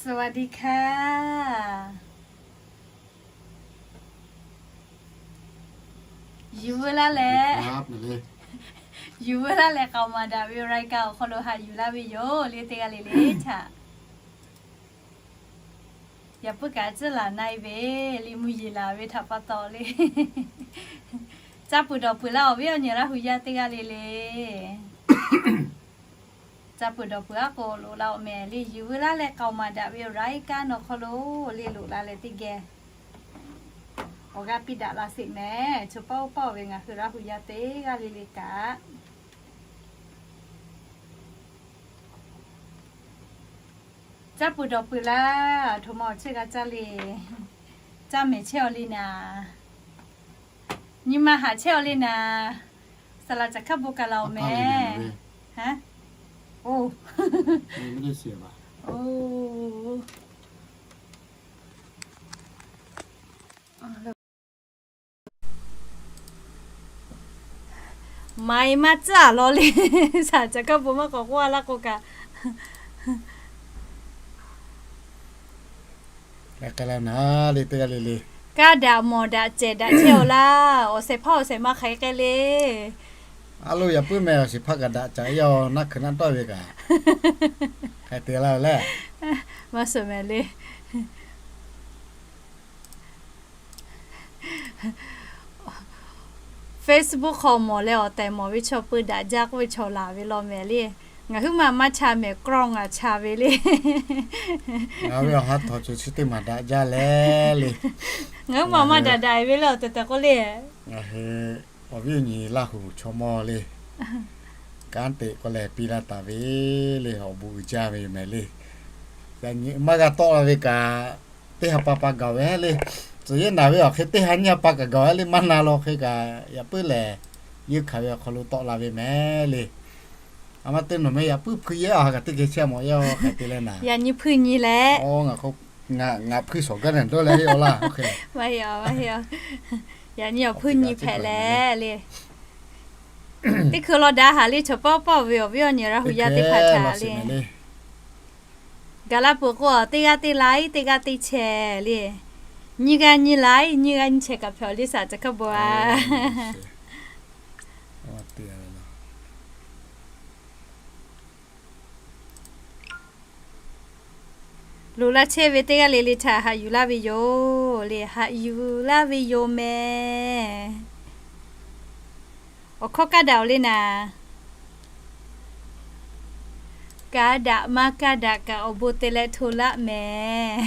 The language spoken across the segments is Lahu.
สวัสดีค่ะ Yuˬ veu laˇ leh, yuˬ veu laˇ leh k'aoˍ maˍ daꞈ ve รายการ awˬ hk'aw lo haꞈ yuˬ laˇ ve yoˬ le. Teˇ g'aˇ le le htaꞈ yaꞈ puiˉ kaꞈ tcuhˉ laˬ na-e ve le, mvuhˇ yeˬ laˬ ve htaꞈ pa taw le. Ca peuˬ dawˬ peuˬ laˇ awˬ viˉ awˬ nyi Laˇ hu yaˇ teˇ g'aˇ le le. Ca peuˬ dawˬ peuˬ aˉ k'o loꞈ la-oˬ mehˍ le. Yuˬ veu laˇ leh k'aoˍ maˍ daꞈ ve รายการ awˬ hk'aw lo le loꞈ la leh teˇ geh awˬ g'aˇ piˇ daꞈ la sheˍ mehˍ. Chaw paˆ oˇ paˆ-oˬ ve ngaˬ hui Laˇ hu yaˇ teˇ g'aˇ le le kaꞈ Caˇ peuˬ dawˬ peuˬ laˇ, aˬ htoꞈ ma awˬ chehˇ g'a caˇ le. Caˇ mehˍ chehˇ-aw le naˍ. Nyi ma haꞈ chehˇ-aw le naˍ. Saˍ laꞈ caˬ hkaˇ bon kaˬ laˬ-oˬ mehˍ. Maˍ-e maˇ tcuhˉ-a law le. Saˍ caˬ hkaˇ bon maˇ k'awꞈ k'oˆ-a laˇ k'o kaꞈ, kaˇ daꞈ mawˬ daꞈ cehˬ daꞈ chehˇ-aw laˇ. Awˬ shehˍ hpaˇ awˬ shehˍ ma hk'aˬ hk'e le. A lo yaꞈ puiˉ meh awˬ shehˍ hpaˇ kaꞈ daꞈ caꞈ yaˇ-aw, naˆ hkeuꞈ naˆ tawˆ ve kaꞈ hk'aˬ te laˇ leh. Maˇ suhˍ mehˍ le. Facebook hk'aw mawˬ leh awˬ tehˬ mawˬ ve chaw peu daꞈ jaˇ k'oˆ ve chaw laˬ ve law mehˍ le. Ngaˬ huiˉ maˬ maˇ cha mehˍ, กล้อง a cha ve le. Ngaˬ ve awˬ ha htawꞈ cawˬ chi teˇ maˬ daꞈ jaˇ leh le. Ngaˬ huiˉ maˬ maˇ daꞈ daꞈ-e ve le awˬ tehˬ tehˬ k'oˆ le. Ngaˬ hui awˬ viˉ awˬ nyi Laˇ hu chaw mawˇ le, kanˉ te k'oˆ leh piˇ laˇ taˍ ve le, awˬ bon uiˍ jaˇ ve yoˬ mehˍ le. Yaꞈ nyi maˇ g'a tawˆ la ve kaꞈ, teˇ ha pa pa gaˬ ve le. Tcuh yehˇ naˬ ve awˬ hk'e teˇ ha nyiˇ ha pa kaꞈ gaˬ ve le, maˇ na law hk'e kaꞈ, yaꞈ puiˉ lehˬ, yeunˇ hkanˍ ve awˬ hk'aw lo tawˆ la ve mehˍ le. A ma teˇ nawˬ meh yaꞈ puiˉ hpuiˇ yehˇ a ha kaꞈ teˇ geh chehˇ mawˬ yehˇ-aw hk'e te leh naˍ. Yaꞈ nyi hpuiˇ nyi leh, ngaˬ hpuiˇ shawˍ gaˇ nehˬ dawˇ leh heˆ-aw laˇ. Yaꞈ nyi awˬ hpuiˇ nyi hpehꞈ leh le. Teˇ hkui law daꞈ haˍ le, chaw pawˆ pawˆ ve awˬ viˉ awˬ nyi Laˇ hu yaˇ teˇ hpaˍ htaꞈ le. Gaˬ la peuˬ k'o, teˇ g'aˇ teˇ laiˉ, teˇ g'aˇ teˇ chehˇ le. Nyiˇ g'aˇ nyiˇ laiˉ, nyiˇ g'aˇ nyiˇ chehˇ kaꞈ hpehꞈ-aw le, saˍ caˬ hkaˇ bon a. Loꞈ laˇ chehˇ ve teˇ g'aˇ le le htaꞈ haꞈ yuˬ laˇ ve yoˬ le, haꞈ yuˬ laˇ ve yoˬ mehˍ. Awˬ hkawˇ kaˇ daꞈ-oˬ le naˍ. Kaˇ daꞈ maˇ kaˇ daꞈ kaꞈ awˬ bon te leh hto laˆ mehˍ.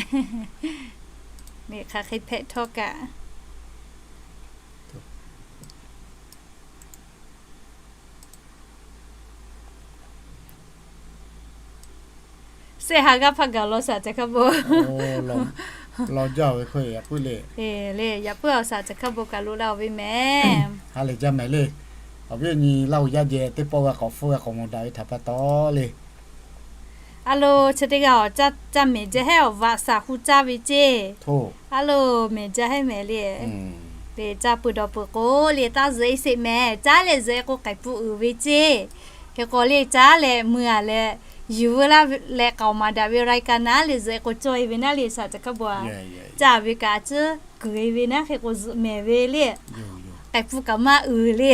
Hk'aˬ hk'e hpehꞈ htawˇ kaꞈ Sehˆ ha g'aˇ hpaˇ gaˬ law saˍ caˬ hkaˇ bon. Law jaˇ ve hk'e yaꞈ puiˉ le. Le, yaꞈ puiˉ awˬ saˍ caˬ hkaˇ bon kaꞈ loꞈ la-oˬ ve mehˍ. Ha lehˬ jaˇ mehˍ le. Awˬ viˉ awˬ nyi Laˇ hu yaˇ jeh teˇ pawˆ g'a k'awꞈ hpfuhˇ g'a k'awꞈ mawˬ daꞈ ve htaꞈ pa taw le. A lo, chi teˇ g'aˇ awˬ caˇ mehˍ jaˇ hehˉ awˬ vaꞈ saˍ hu caˇ ve ceˇ. A lo, mehˍ jaˇ hehˉ mehˍ le. Te caˇ peuˬ dawˬ peuˬ k'o le, taˇ zuhꞈ-e sheˍ mehˍ. Caˉ leh zuhꞈ-e k'o k'ai pfuhˇ uiˍ ve ceˇ. Hk'e k'o le, caˉ leh mui-a leh, yuˬ veu laˇ leh k'aoˍ maˍ daꞈ ve รายการ naˉ le, zuhꞈ-e k'o cawˇ-e ve naˉ le, saˍ caˬ hkaˇ bon a. Caˇ ve kaꞈ a ciˉ kuiˬ-e ve naˉ hk'e k'o zuhꞈ mehˍ ve le. K'ai pfuhˇ kaꞈ maˇ uiˍ le.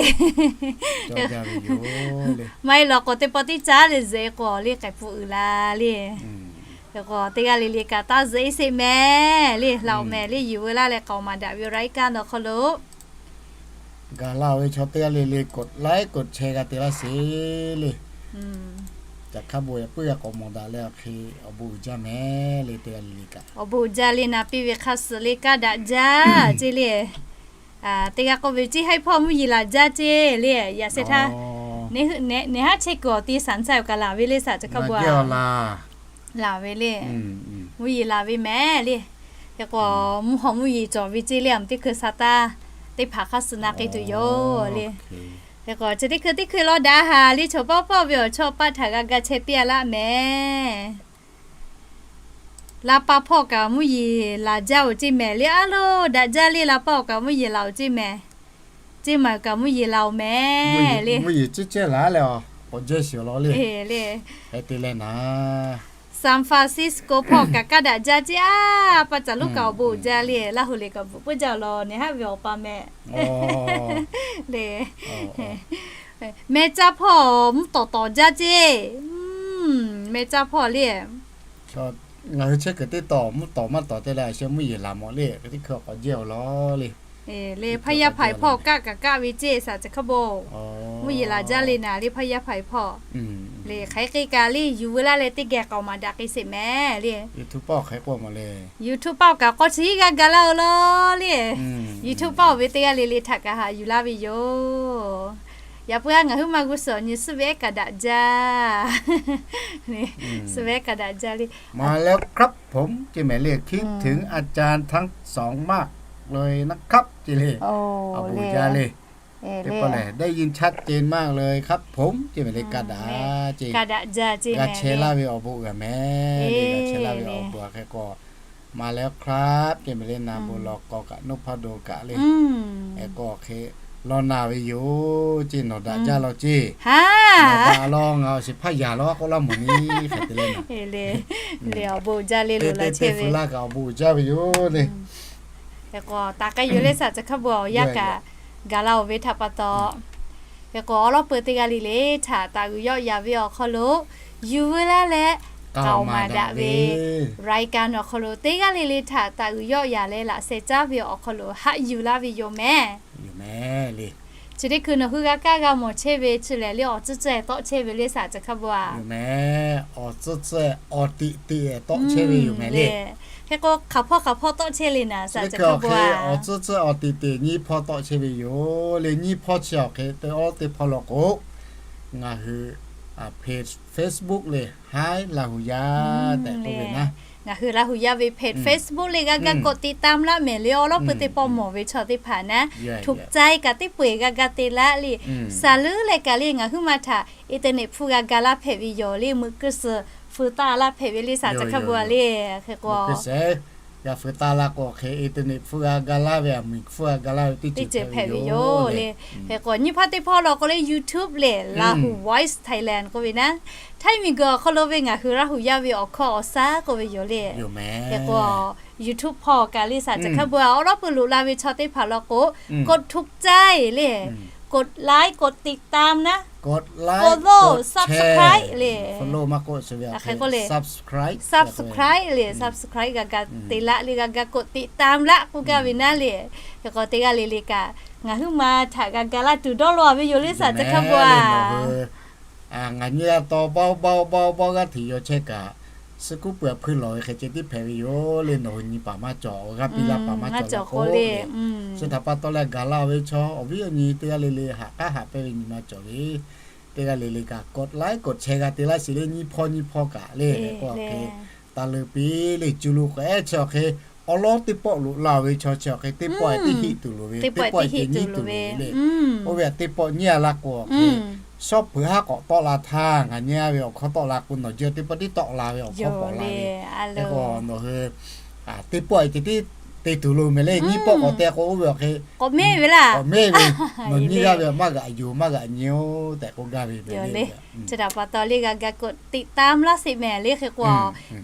Maˇ heˆ law k'o, teˇ pawˆ teˇ caˉ leh zuhꞈ-e k'o le, k'ai pfuhˇ uiˍ la le. Hk'e k'o teˇ g'aˇ le le kaꞈ taˇ zuhꞈ-e sheˍ mehˍ le. Laˬ-oˬ mehˍ le, yuˬ veu laˇ leh k'aoˍ maˍ daꞈ ve รายการ awˬ hk'aw lo gaˬ la-oˬ ve chaw teˇ g'aˇ le le กดไลค์ กดแชร์ g'a te laˇ sheˍ le. Caˬ hkaˇ bon yaꞈ puiˉ g'a k'awꞈ mawˬ daꞈ leh awˬ hk'e awˬ bon uiˍ jaˇ mehˍ le, teˇ g'aˇ le le kaꞈ. Awˬ bon uiˍ jaˇ le, naˍ piˇ ve hk'a suhˍ le kaˇ daꞈ jaˇ ceˇ le. Teˇ g'aˇ k'oˆ ve, Ciˇ haiˉ hpawˇ mvuhˇ yeˬ laˬ jaˇ ceˇ le. Yaꞈ sheh htaˇ, nehˬ haˉ chehˇ kuiˬ awˬ ti saˍ caˇ-oˬ kaꞈ laˬ ve le, saˍ caˬ hkaˇ bon a. Laˬ ve le. Mvuhˇ yeˬ laˬ ve mehˍ le. Hk'e k'o, mvuhˇ hawˬ mvuhˇ yeˬ cawˬ ve ceˇ le, a teˇ hkui sa taˇ teˇ hpaˍ hk'a suhˍ na k'ai tuˬ yoˬ le. Hk'e k'o, chi teˇ hkui teˇ hkui law daꞈ haˍ le, chaw pawˆ pawˆ ve awˬ chawˇ paˆ htaꞈ g'a ga chehˇ piˇ-a laˇ mehˍ. Laˇ paˆ hpawˇ kaꞈ mvuhˇ yeˬ laˬ jaˇ-oˬ ceˇ mehˍ le. A lo, daꞈ jaˇ le, laˇ paˆ-oˬ kaꞈ mvuhˇ yeˬ laˬ-oˬ ceˇ mehˍ. Ceˇ maˬ kaꞈ mvuhˇ yeˬ laˬ-oˬ mehˍ le. Mvuhˇ yeˬ ceˇ ceˇ laˬ leh, k'awꞈ jehˇ shiˍ law le. Hk'e te leh naˍ, San Francisco hpawˇ kaꞈ kaˇ daꞈ jaˇ ceˇ a. Pa caˬ lonˉ kaꞈ awˬ bon uiˍ jaˇ le. Laˇ hu liꞈ kaꞈ bvuhꞈ puiˉ jaˇ law, nehˬ haˆ ve awˬ pa meh le. Meh caˇ hpawˇ mvuhˇ tawˍ tawˍ jaˇ ceˇ. Meh caˇ hpawˇ le. Ngaˬ hui chehˇ kuiˬ teˇ tawˍ mvuhˇ tawˍ maˇ tawˍ te leh, a sheh mvuhˇ yeˬ laˬ mawˬ le, teˇ hkui k'awꞈ jehˇ awˬ lawn le. Le hpaˇ yaˇ hpaˍ hpawˇ kaˆ kaꞈ kaˆ ve ceˇ saˍ ca hk'a bon. Mvuhˇ yeˬ laˬ jaˇ le naˍ le hpaˇ yaˇ hpaˍ hpawˇ. Le hk'aˬ hk'e kaꞈ le yuˬ veu laˇ leh teˇ geh k'aoˍ maˍ daꞈ k'ai sheˍ meh le. YouTube paˆ awˬ hk'e k'oˆ mawˬ le. YouTube paˆ awˬ kaꞈ k'aw chi iˉ g'aˇ ga laˇ-o law le. YouTube paˆ awˬ ve teˇ g'aˇ le le htaꞈ kaꞈ haꞈ yuˬ laˇ ve yoˬ. Yaꞈ puiˉ a ngaˬ huiˉ ma g'uˇ suhˍ awˬ nyi suhˆ ve ehˉ kaꞈ daꞈ jaˇ. Suhˆ ve ehˉ kaꞈ daꞈ jaˇ le. มาแล้วครับผม ceˇ mehˍ le. คิดถึงอาจารย์ทั้งสองมากเลยนะครับ ceˇ le. Awˬ bon jaˇ le. Teˇ pawˆ lehˬ ได้ยินชัดเจนมากเลยครับผม ceˇ mehˍ le. Kaˇ daꞈ ceˇ. G'a chehˇ laˇ ve awˬ bon g'a mehˍ le. G'a chehˇ laˇ ve awˬ bon hk'e k'o, มาแล้วครับ ceˇ mehˍ le. Na bon law k'aw kaꞈ นพดล kaꞈ le. Hk'e k'o hk'e law na ve yoˬ ceˇ. Nawˬ daꞈ jaˇ law ceˇ. Nawˬ daꞈ law ngaˬ awˬ shiˍ hpaˇ yaˬ law k'oˆ laˇ mawˬ ni hk'e te le. Le awˬ bon jaˇ le. Lo la chehˇ ve laˇ kaꞈ awˬ bon jaˇ ve yoˬ le. Hk'e k'o taˍ k'ai yoˬ le saˍ ca hk'a bon awˬ yanˇ kaꞈ gaˬ la-oˬ ve htaꞈ pa taw, hk'e k'o awˬ lawˉ peu teˇ g'aˇ le le htaꞈ taˍ g'uiˬ yawˆ yaˍ ve awˬ hk'aw lo yuˬ veu laˇ leh k'aoˍ maˍ daꞈ ve รายการ awˬ hk'aw lo teˇ g'aˇ le le htaꞈ taˍ g'uiˬ yawˆ yaˍ leh laꞈ sheh caˉ ve awˬ hk'aw lo haꞈ yuˬ laˇ ve yoˬ meh. Chi teˇ hkui nawˬ hui g'a kaˇ g'a mawˬ chehˇ ve chi lehˬ le awˬ tcuhˇ tcuhˇ tawˆ chehˇ ve le saˍ ca hk'a bon a. Awˬ tcuhˇ tcuhˇ awˬ tiꞈ tiꞈ tawˆ chehˇ ve yoˬ mehˍ le. Hk'e k'o hk'aˬ hpawˇ hk'aˬ hpawˇ tawˆ chehˇ le naˍ saˍ ca hk'a bon a. Awˬ tcuhˇ tcuhˇ awˬ tiꞈ tiꞈ nyiˇ hpawˇ tawˆ chehˇ ve yoˬ le. Nyiˇ hpawˇ chi awˬ hk'e te awˉ teˇ hpawˇ law k'o, ngaˬ hui hpehꞈ Facebook le ไฮ Laˇhuˍyaˇ tehꞈ k'oˆ ve naˉ. Ngaˬ hui Laˇhuˍyaˇ ve hpehꞈ Facebook le g'a ga กดติดตาม laˇ mehˍ le. Awˬ lawˉ peu teˇ pawˆ mawˬ ve chaw teˇ hpaˍ naˉ ถูกใจ kaꞈ teˇ peu-eˬ g'a ga te laˇ le. Saˍ leuˉ leh kaꞈ le ngaˬ huiˉ ma htaꞈ internet hpfuhˇ g'a ga laˇ hpehꞈ ve yoˬ le. Meuꞈ kuiˬ suhˍ feu taˆ laˇ hpehꞈ ve le saˍ ca hk'a bon a le. Hk'e k'o g'a feu taˆ la k'o hk'e internet hpfuhˇ g'a ga laˇ ve, a miˬ hpfuhˇ g'a ga laˇ ve teˇ ceuˬ hpehꞈ ve yoˬ le. Hk'e k'o nyiˇ hpaˇ teˇ hpawˇ law k'o le YouTube le Laˇhuˍ Voice Thailand k'oˆ ve naˉ, Htaiˇ miˬguiˬ awˬ hk'aw lo ve ngaˬ hui Laˇhuˍyaˇ ve awˬ hkawˇ awˬ shaˉ k'oˆ ve yoˬ le. Hk'e k'o YouTube hpawˇ kaꞈ le saˍ ca hk'a bon a awˬ lawˉ peu loꞈ la ve chaw teˇ hpaˍ law k'o กดถูกใจ le, กดไลค์ กดติดตาม naˉ, follow, subscribe le. Hk'e k'o le subscribe le, subscribe g'a ga te laˇ le, g'a ga กดติดตาม laˇ k'oˆ gaˇ ve naˉ le. Hk'e k'o teˇ g'aˇ le le kaꞈ ngaˬ huiˉ ma htaꞈ g'a ga laˇ tuˬ dawˇ law ve yoˬ le saˍ ca hk'a bon a. Ngaˬ nyi a taw bawˇ bawˇ bawˇ bawˇ g'aˇ hteꞈ yaw chehˇ kaꞈ, suh kuˉ peuˬ hpui lawˬ ve hk'e ceh tiˉ hpehꞈ ve yoˬ le. Nawˬ hui nyi paˍ maˇ cawˬ, awˬ g'aˇ piˇ laˇ paˍ maˇ cawˬ k'o le. Suh htaꞈ pa taw leh gaˬ la-oˬ ve chaw awˬ viˉ awˬ nyi teˇ g'aˇ le le haꞈ k'aˉ haꞈ pehnˇ ve nyi ma cawˬ ve teˇ g'aˇ le le kaꞈ กดไลค์ กดแชร์ g'a te laˇ sheˍ le. Nyiˇ hpawˇ nyiˇ hpawˇ kaꞈ le. Hk'e k'o hk'e taˍ leuˬ piˇ le, cuˇ lo k'o ehˉ chi awˬ hk'e awˬ lawˉ teˇ pawˆ loꞈ la-oˬ ve chaw chi awˬ hk'e teˇ pawˆ teˇ hiˆ tuˬ loˍ ve, teˇ pawˆ teˇ hiˆ tuˬ loˍ ve le. Oˇ ve teˇ pawˆ nyiˇ a la k'o awˬ hk'e shawˉ peuˬ haˉ k'awꞈ tawˆ la htaˇ, ngaˬ nyi a ve awˬ hkawˇ tawˆ la k'o nawˬ jawˇ teˇ pawˆ tiˉ tawˆ la ve awˬ hkawˇ pawˬ la ve. Hk'e k'o nawˬ hui teˇ pawˆ ceh tiˉ te tuˬ loˍ mehˍ le. Nyiˇ pawˆ k'awꞈ te k'o oˇ ve awˬ hk'e k'awꞈ mehˉ ve laˇ. K'awꞈ mehˉ ve, nawˬ nyi g'aˇ ve maˇ g'aꞈ yuˬ maˇ g'aꞈ nyi-oˬ tehꞈ k'oˆ gaˇ ve mehˍ le. Chi htaꞈ pa taw le g'a ga กดติดตาม laˇ sheˍ mehˍ le. Hk'e k'o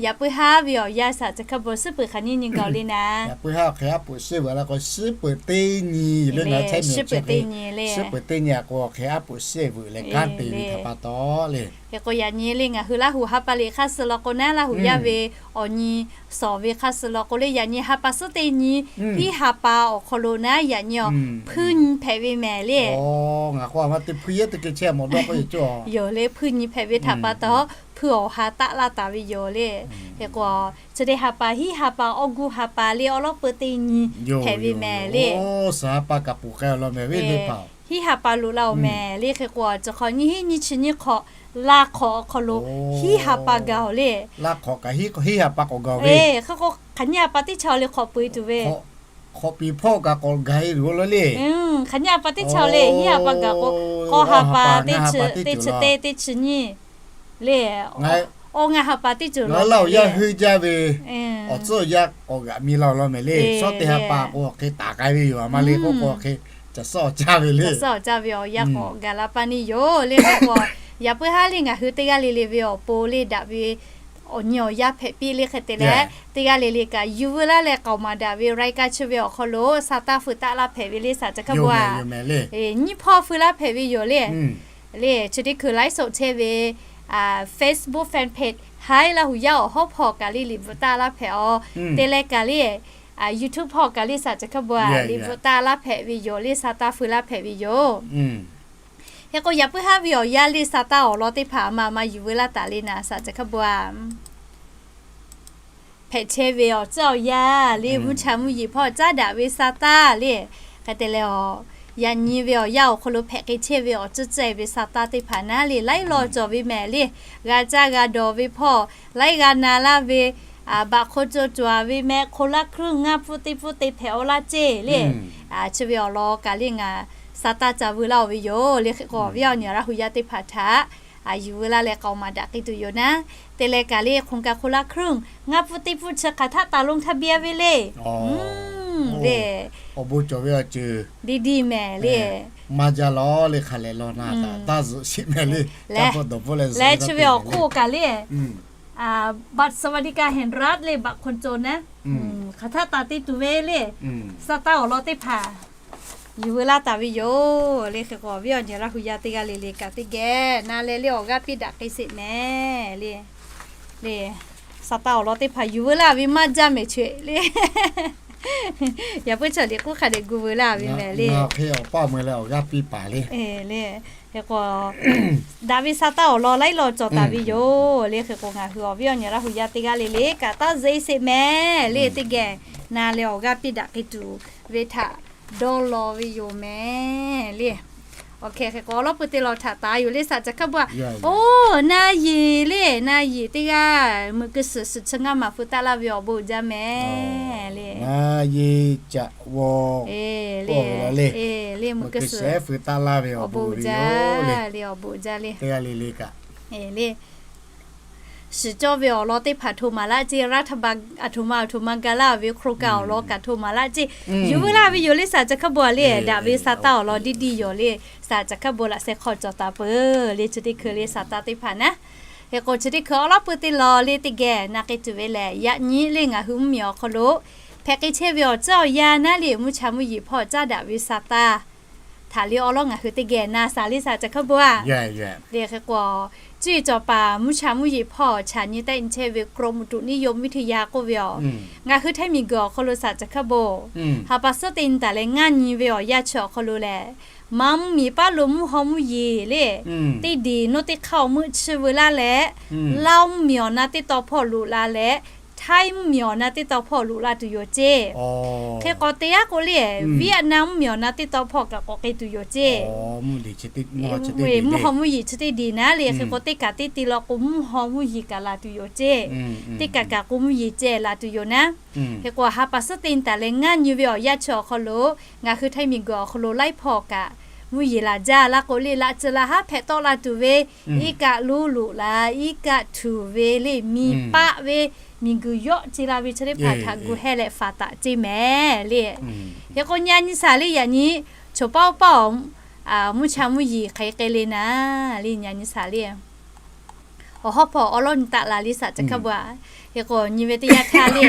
yaꞈ puiˉ haˉ ve awˬ yanˇ saˍ ca hk'a bon suhˉ peuˬ hk'aˬ nyiˇ nyi gaˬ le naˉ. Yaꞈ puiˉ haˉ awˬ hk'e aˉ poꞈ shehˇ veuꞈ la k'o suhˉ peuˬ teˇ nyi le. Ngaˬ hui China chi hk'e suhˉ peuˬ teˇ nyi a k'o awˬ hk'e aˉ poꞈ shehˇ veuꞈ leh kanˉ te ve htaꞈ pa taw le. Hk'e k'o yaꞈ nyi le ngaˬ hui Laˇhuˍ ha pa liꞈ hk'aˇ suh law k'o naˉ, Laˇhuˍ yaˇ ve awˬ nyi shawˍ ve hk'aˇ suh law k'o le, yaꞈ nyi ha pa suhˉ teˇ nyi, hiˉ ha pa awˬ hk'aw lo naˉ yaꞈ nyi awˬ hpuiˇ nyi hpehꞈ ve mehˍ le. Yoˬ le, hpuiˇ nyi hpehꞈ ve htaꞈ pa taw hpuiˇ awˬ ha taˆ laˇ taˍ ve yoˬ le. Hk'e k'o chi teˇ ha pa hiˉ ha pa awˬ guˇ ha pa le awˬ lawˉ peu teˇ nyi hpehꞈ ve mehˍ le. Hiˉ ha pa loꞈ la-oˬ mehˍ le. Hk'e k'o chi hk'awꞈ nyiˇ hiˉ nyiˇ chi nyiˇ hk'awꞈ laˇ hk'awꞈ awˬ hk'aw lo hiˉ ha pa gaˬ-oˬ le. Laˇ hk'awꞈ kaꞈ hiˉ ha pa k'awꞈ gaˬ ve. Hk'e k'o hk'aˬ nyiˇ ha pa teˇ chaw le hk'awꞈ peu-e tuˬ ve. Hk'awꞈ piˍ hpawˇ kaꞈ k'awꞈ gaˬ-e tuˬ lo le. Hk'aˬ nyiˇ ha pa teˇ chaw le hiˉ ha pa gaˬ k'o, k'awˇ ha pa teˇ chi teˇ, teˇ chi nyiˇ le. Awˬ ngaˬ ha pa teˇ ceuˬ laˇ-oˬ yaˇ heuˆ jaˇ ve awˬ tcuhˉ awˬ yaˇ k'awꞈ g'aꞈ mi la-oˬ law mehˍ le. Shawˉ teˇ ha pa k'o hk'e taˍ k'ai ve yoˬ. A ma le k'oˆ k'o hk'e caˬ suhˉ awˬ caˇ ve le. Caˬ suhˉ awˬ caˇ ve awˬ yanˇ k'awꞈ gaˬ la paˇ neˇ yoˬ le. Hk'e k'o yaꞈ puiˉ haˉ le ngaˬ hui teˇ g'aˇ le le ve awˬ pon le daꞈ ve awˬ nyi awˬ yanˇ hpehꞈ piˇ le hk'e te leh, teˇ g'aˇ le le kaꞈ yuˬ veu laˇ leh k'aoˍ maˍ daꞈ ve รายการ chi ve awˬ hk'aw lo sa taˇ fui taˆ laˇ hpehꞈ ve le สาวจันทคบ a. Nyiˇ hpawˇ fui laˇ hpehꞈ ve yoˬ le. Le chi teˇ hkui ไลฟ์สด chehˇ ve Facebook fan page Haiˉ Laˇ hu yaˇ awˬ hawˉ hpawˇ kaꞈ le liꞈ bvuhꞈ taˆ laˇ hpehꞈ a. Te leh kaꞈ le YouTube hpawˇ kaꞈ le สาวจันทคบ a liꞈ bvuhꞈ taˆ laˇ hpehꞈ ve yoˬ le, sa taˇ fui laˇ hpehꞈ ve yoˬ. Hk'e k'o yaꞈ puiˉ haˉ ve awˬ yanˇ le sa taˇ awˬ lawn teˇ hpaˍ a ma ma yuˬ veu laˇ taˍ le naˍ สาวจันทคบ a. Hpehꞈ chehˇ ve awˬ tcuhˉ awˬ yanˇ le mvuhˇ cha mvuhˇ yeˬ hpawˇ caˉ daꞈ ve sa taˇ le. Hk'e te leh a, yaꞈ nyi ve awˬ yanˇ awˬ hk'aw lo hpehꞈ k'ai chehˇ ve awˬ tcuhˉ cehˇ ve sa taˇ teˇ hpaˍ naˉ le laiˉ law cawˬ ve mehˍ le. G'a caˇ g'a dawˬ ve hpawˇ laiˉ g'a na laˇ ve, baꞈ hk'o co cawˬ ve mehˍ, คนละครึ่ง ngaˇ pfuhˇ teˇ pfuhˇ te hpehꞈ aw laˇ ceˇ le. Chi ve awˬ lawn kaꞈ le ngaˬ sa taˇ ca veu laˇ oˬ ve yoˬ le. Hk'e k'o viˉ awˬ nyi Laˇ hu yaˇ teˇ hpaˍ htaꞈ yuˬ veu laˇ leh k'aoˍ maˍ daꞈ k'ai tuˬ yoˬ naˉ. Te leh kaꞈ le โครงการ คนละครึ่ง ngaˇ pfuhˇ teˇ pfuhˇ chi hk'aˬ htaˆ taˍ lonˉ htaˇ biˇ a ve le. Le awˬ bon cawˬ ve awˬ ceuˬ ดีๆ mehˍ le. Maˇ jaˇ lawˬ le, hk'a lehˬ lawˬ na taˍ taˇ zuhꞈ sheˍ mehˍ le. Leh chi ve awˬ hk'oˆ kaꞈ le บัตรสวัสดิการแห่งรัฐ le บัตรคนจน naˉ, hk'aˬ htaˆ taˍ te tuˬ ve le. Sa taˇ awˬ lawn teˇ hpaˍ yuˬ veu laˇ taˍ ve yoˬ le. Hk'e k'o viˉ awˬ nyi Laˇ hu yaˇ teˇ g'aˇ le le kaꞈ teˇ geh na leh le awˬ g'aˇ piˇ daꞈ k'ai sheˍ mehˍ le. Le sa taˇ awˬ lawn teˇ hpaˍ yuˬ veu laˇ ve maˇ jaˇ mehˍ chaweh le. Yaꞈ puiˉ chaw liꞈ k'oˆ hk'a dehꞈ gu veu laˇ ve mehˍ le. Awˬ hk'e awˬ paˇ mui leh awˬ g'aˇ piˇ paˍ le. Le hk'e k'o daꞈ ve sa taˇ awˬ lawn laiˉ law cawˬ taˍ ve yoˬ le. Hk'e k'o ngaˬ hui awˬ viˉ awˬ nyi Laˇ hu yaˇ teˇ g'aˇ le le kaꞈ taˇ zeˆ sheˍ mehˍ le. Teˇ geh na leh awˬ g'aˇ piˇ daꞈ k'ai tuˬ ve htaꞈ dawˇ law ve yoˬ mehˍ le. Awˬ hk'e hk'e k'o awˬ lawˉ pui te lawˬ htaꞈ taˍ yoˬ le สาวจันทคบ a. Oˇ na yeˬ le, na yeˬ teˇ g'aˇ mui keu suhˍ suhˍ chi ngaˇ maˬ feu taˆ laˇ ve awˬ bon uiˍ jaˇ mehˍ le. Na yeˬ caꞈ vaw le, le mui keu suhˍ feu taˆ laˇ ve awˬ bon uiˍ jaˇ le, awˬ bon uiˍ jaˇ le. Teˇ g'aˇ le le kaꞈ le shiˍ cawˇ ve awˬ lawn teˇ hpaˍ hto maˍ laˇ ceˇ. Raˇ htaˇ ba aˬ htoꞈ ma aˬ htoꞈ ma ga laˇ ve โครงการ awˬ lawn kaꞈ hto maˍ laˇ ceˇ. Yuˬ veu laˇ ve yoˬ le สาวจันทคบ a le. Daꞈ ve sa taˇ awˬ lawn ดีๆ yoˬ le. สาวจันทคบ laꞈ sheh hk'aw cawˬ taˍ peuˬ le. Chi teˇ hkui le sa taˇ teˇ hpaˍ naˉ. Hk'e k'o chi teˇ hkui awˬ lawˉ pui te lawˬ le teˇ geh na k'ai tuˬ ve lehˬ, yaꞈ nyi le ngaˬ hui mvuhˇmiˬ awˬ hk'aw lo hpehꞈ k'ai chehˇ ve awˬ tcuhˉ awˬ yanˇ naˉ le mvuhˇ cha mvuhˇ yeˬ hpawˇ caˉ daꞈ ve sa taˇ htaꞈ le awˬ lawn ngaˬ hui teˇ geh na shaˍ le สาวจันทคบ a. Le hk'e k'o cuˇ yiˍ cawˬ paˍ mvuhˇ cha mvuhˇ yeˬ hpawˇ chaꞈ nyi tehˆ nyi chehˇ ve กรมอุตุนิยมวิทยา k'oˆ ve a. Ngaˬ hui htaiˇ miˬguiˬ awˬ hk'aw lo สาวจันทคบ ha pa suhˉ te nyi taˍ leh ngaˇ nyi ve awˬ yanˇ chi awˬ hk'aw lo lehˬ, Manˇ mvuhˇmiˬ paˉ lo mvuhˇ haw mvuhˇ yeˬ le teˇ deˬ nawˇ teˇ hk'aˇ awˬ meuˆ chiˇ veu laˇ leh, Laˇ mvuhˇmiˬ awˬ na teˇ taw hpawˇ loꞈ la leh, Htaiˇ mvuhˇmiˬ awˬ na teˇ taw hpawˇ loꞈ la tuˬ yoˬ ceˇ. Hk'e k'o te yaˇ k'o le, Vietnam mvuhˇmiˬ awˬ na teˇ taw hpawˇ kaꞈ k'awꞈ k'ai tuˬ yoˬ ceˇ. Mvuhˇ haw mvuhˇ yeˬ chi teˇ deˬ naˉ le. Hk'e k'o teˇ kaꞈ teˇ te law k'o mvuhˇ haw mvuhˇ yeˬ kaꞈ laˬ tuˬ yoˬ ceˇ. Teˇ kaꞈ kaꞈ k'o mvuhˇ yeˬ ceh laˬ tuˬ yoˬ naˉ. Hk'e k'o ha pa suhˉ te nyi taˍ leh ngaˇ nyi ve awˬ yanˇ chi awˬ hk'aw lo ngaˬ hui htaiˇ miˬguiˬ awˬ hk'aw lo laiˉ hpawˇ kaꞈ mvuhˇ yeˬ laˬ jaˇ laˇ k'o le, laꞈ tcuh laˇ haˉ hpehꞈ tawˆ la tuˬ ve, iˉ kaˆ luˇ loꞈ la, iˉ kaˆ htuꞈ ve le, miˬ paˆ ve, miˬguiˬ yawˆ ce la ve chi teˇ hpaˍ htaꞈ gu heh leh faˍ taˍ ceˇ mehˍ le. Hk'e k'o nyi a nyi shaˍ le yaꞈ nyi, choˬ paˆ oˇ paˆ mvuhˇ cha mvuhˇ yeˬ hk'aˬ hk'e le naˉ le nyi a nyi shaˍ le. Awˬ hawˉ hpawˇ awˬ lawˉ nyi taˆ la le สาวจันทคบ a. Hk'e k'o nyi ve teˇ yanˇ htaˇ le,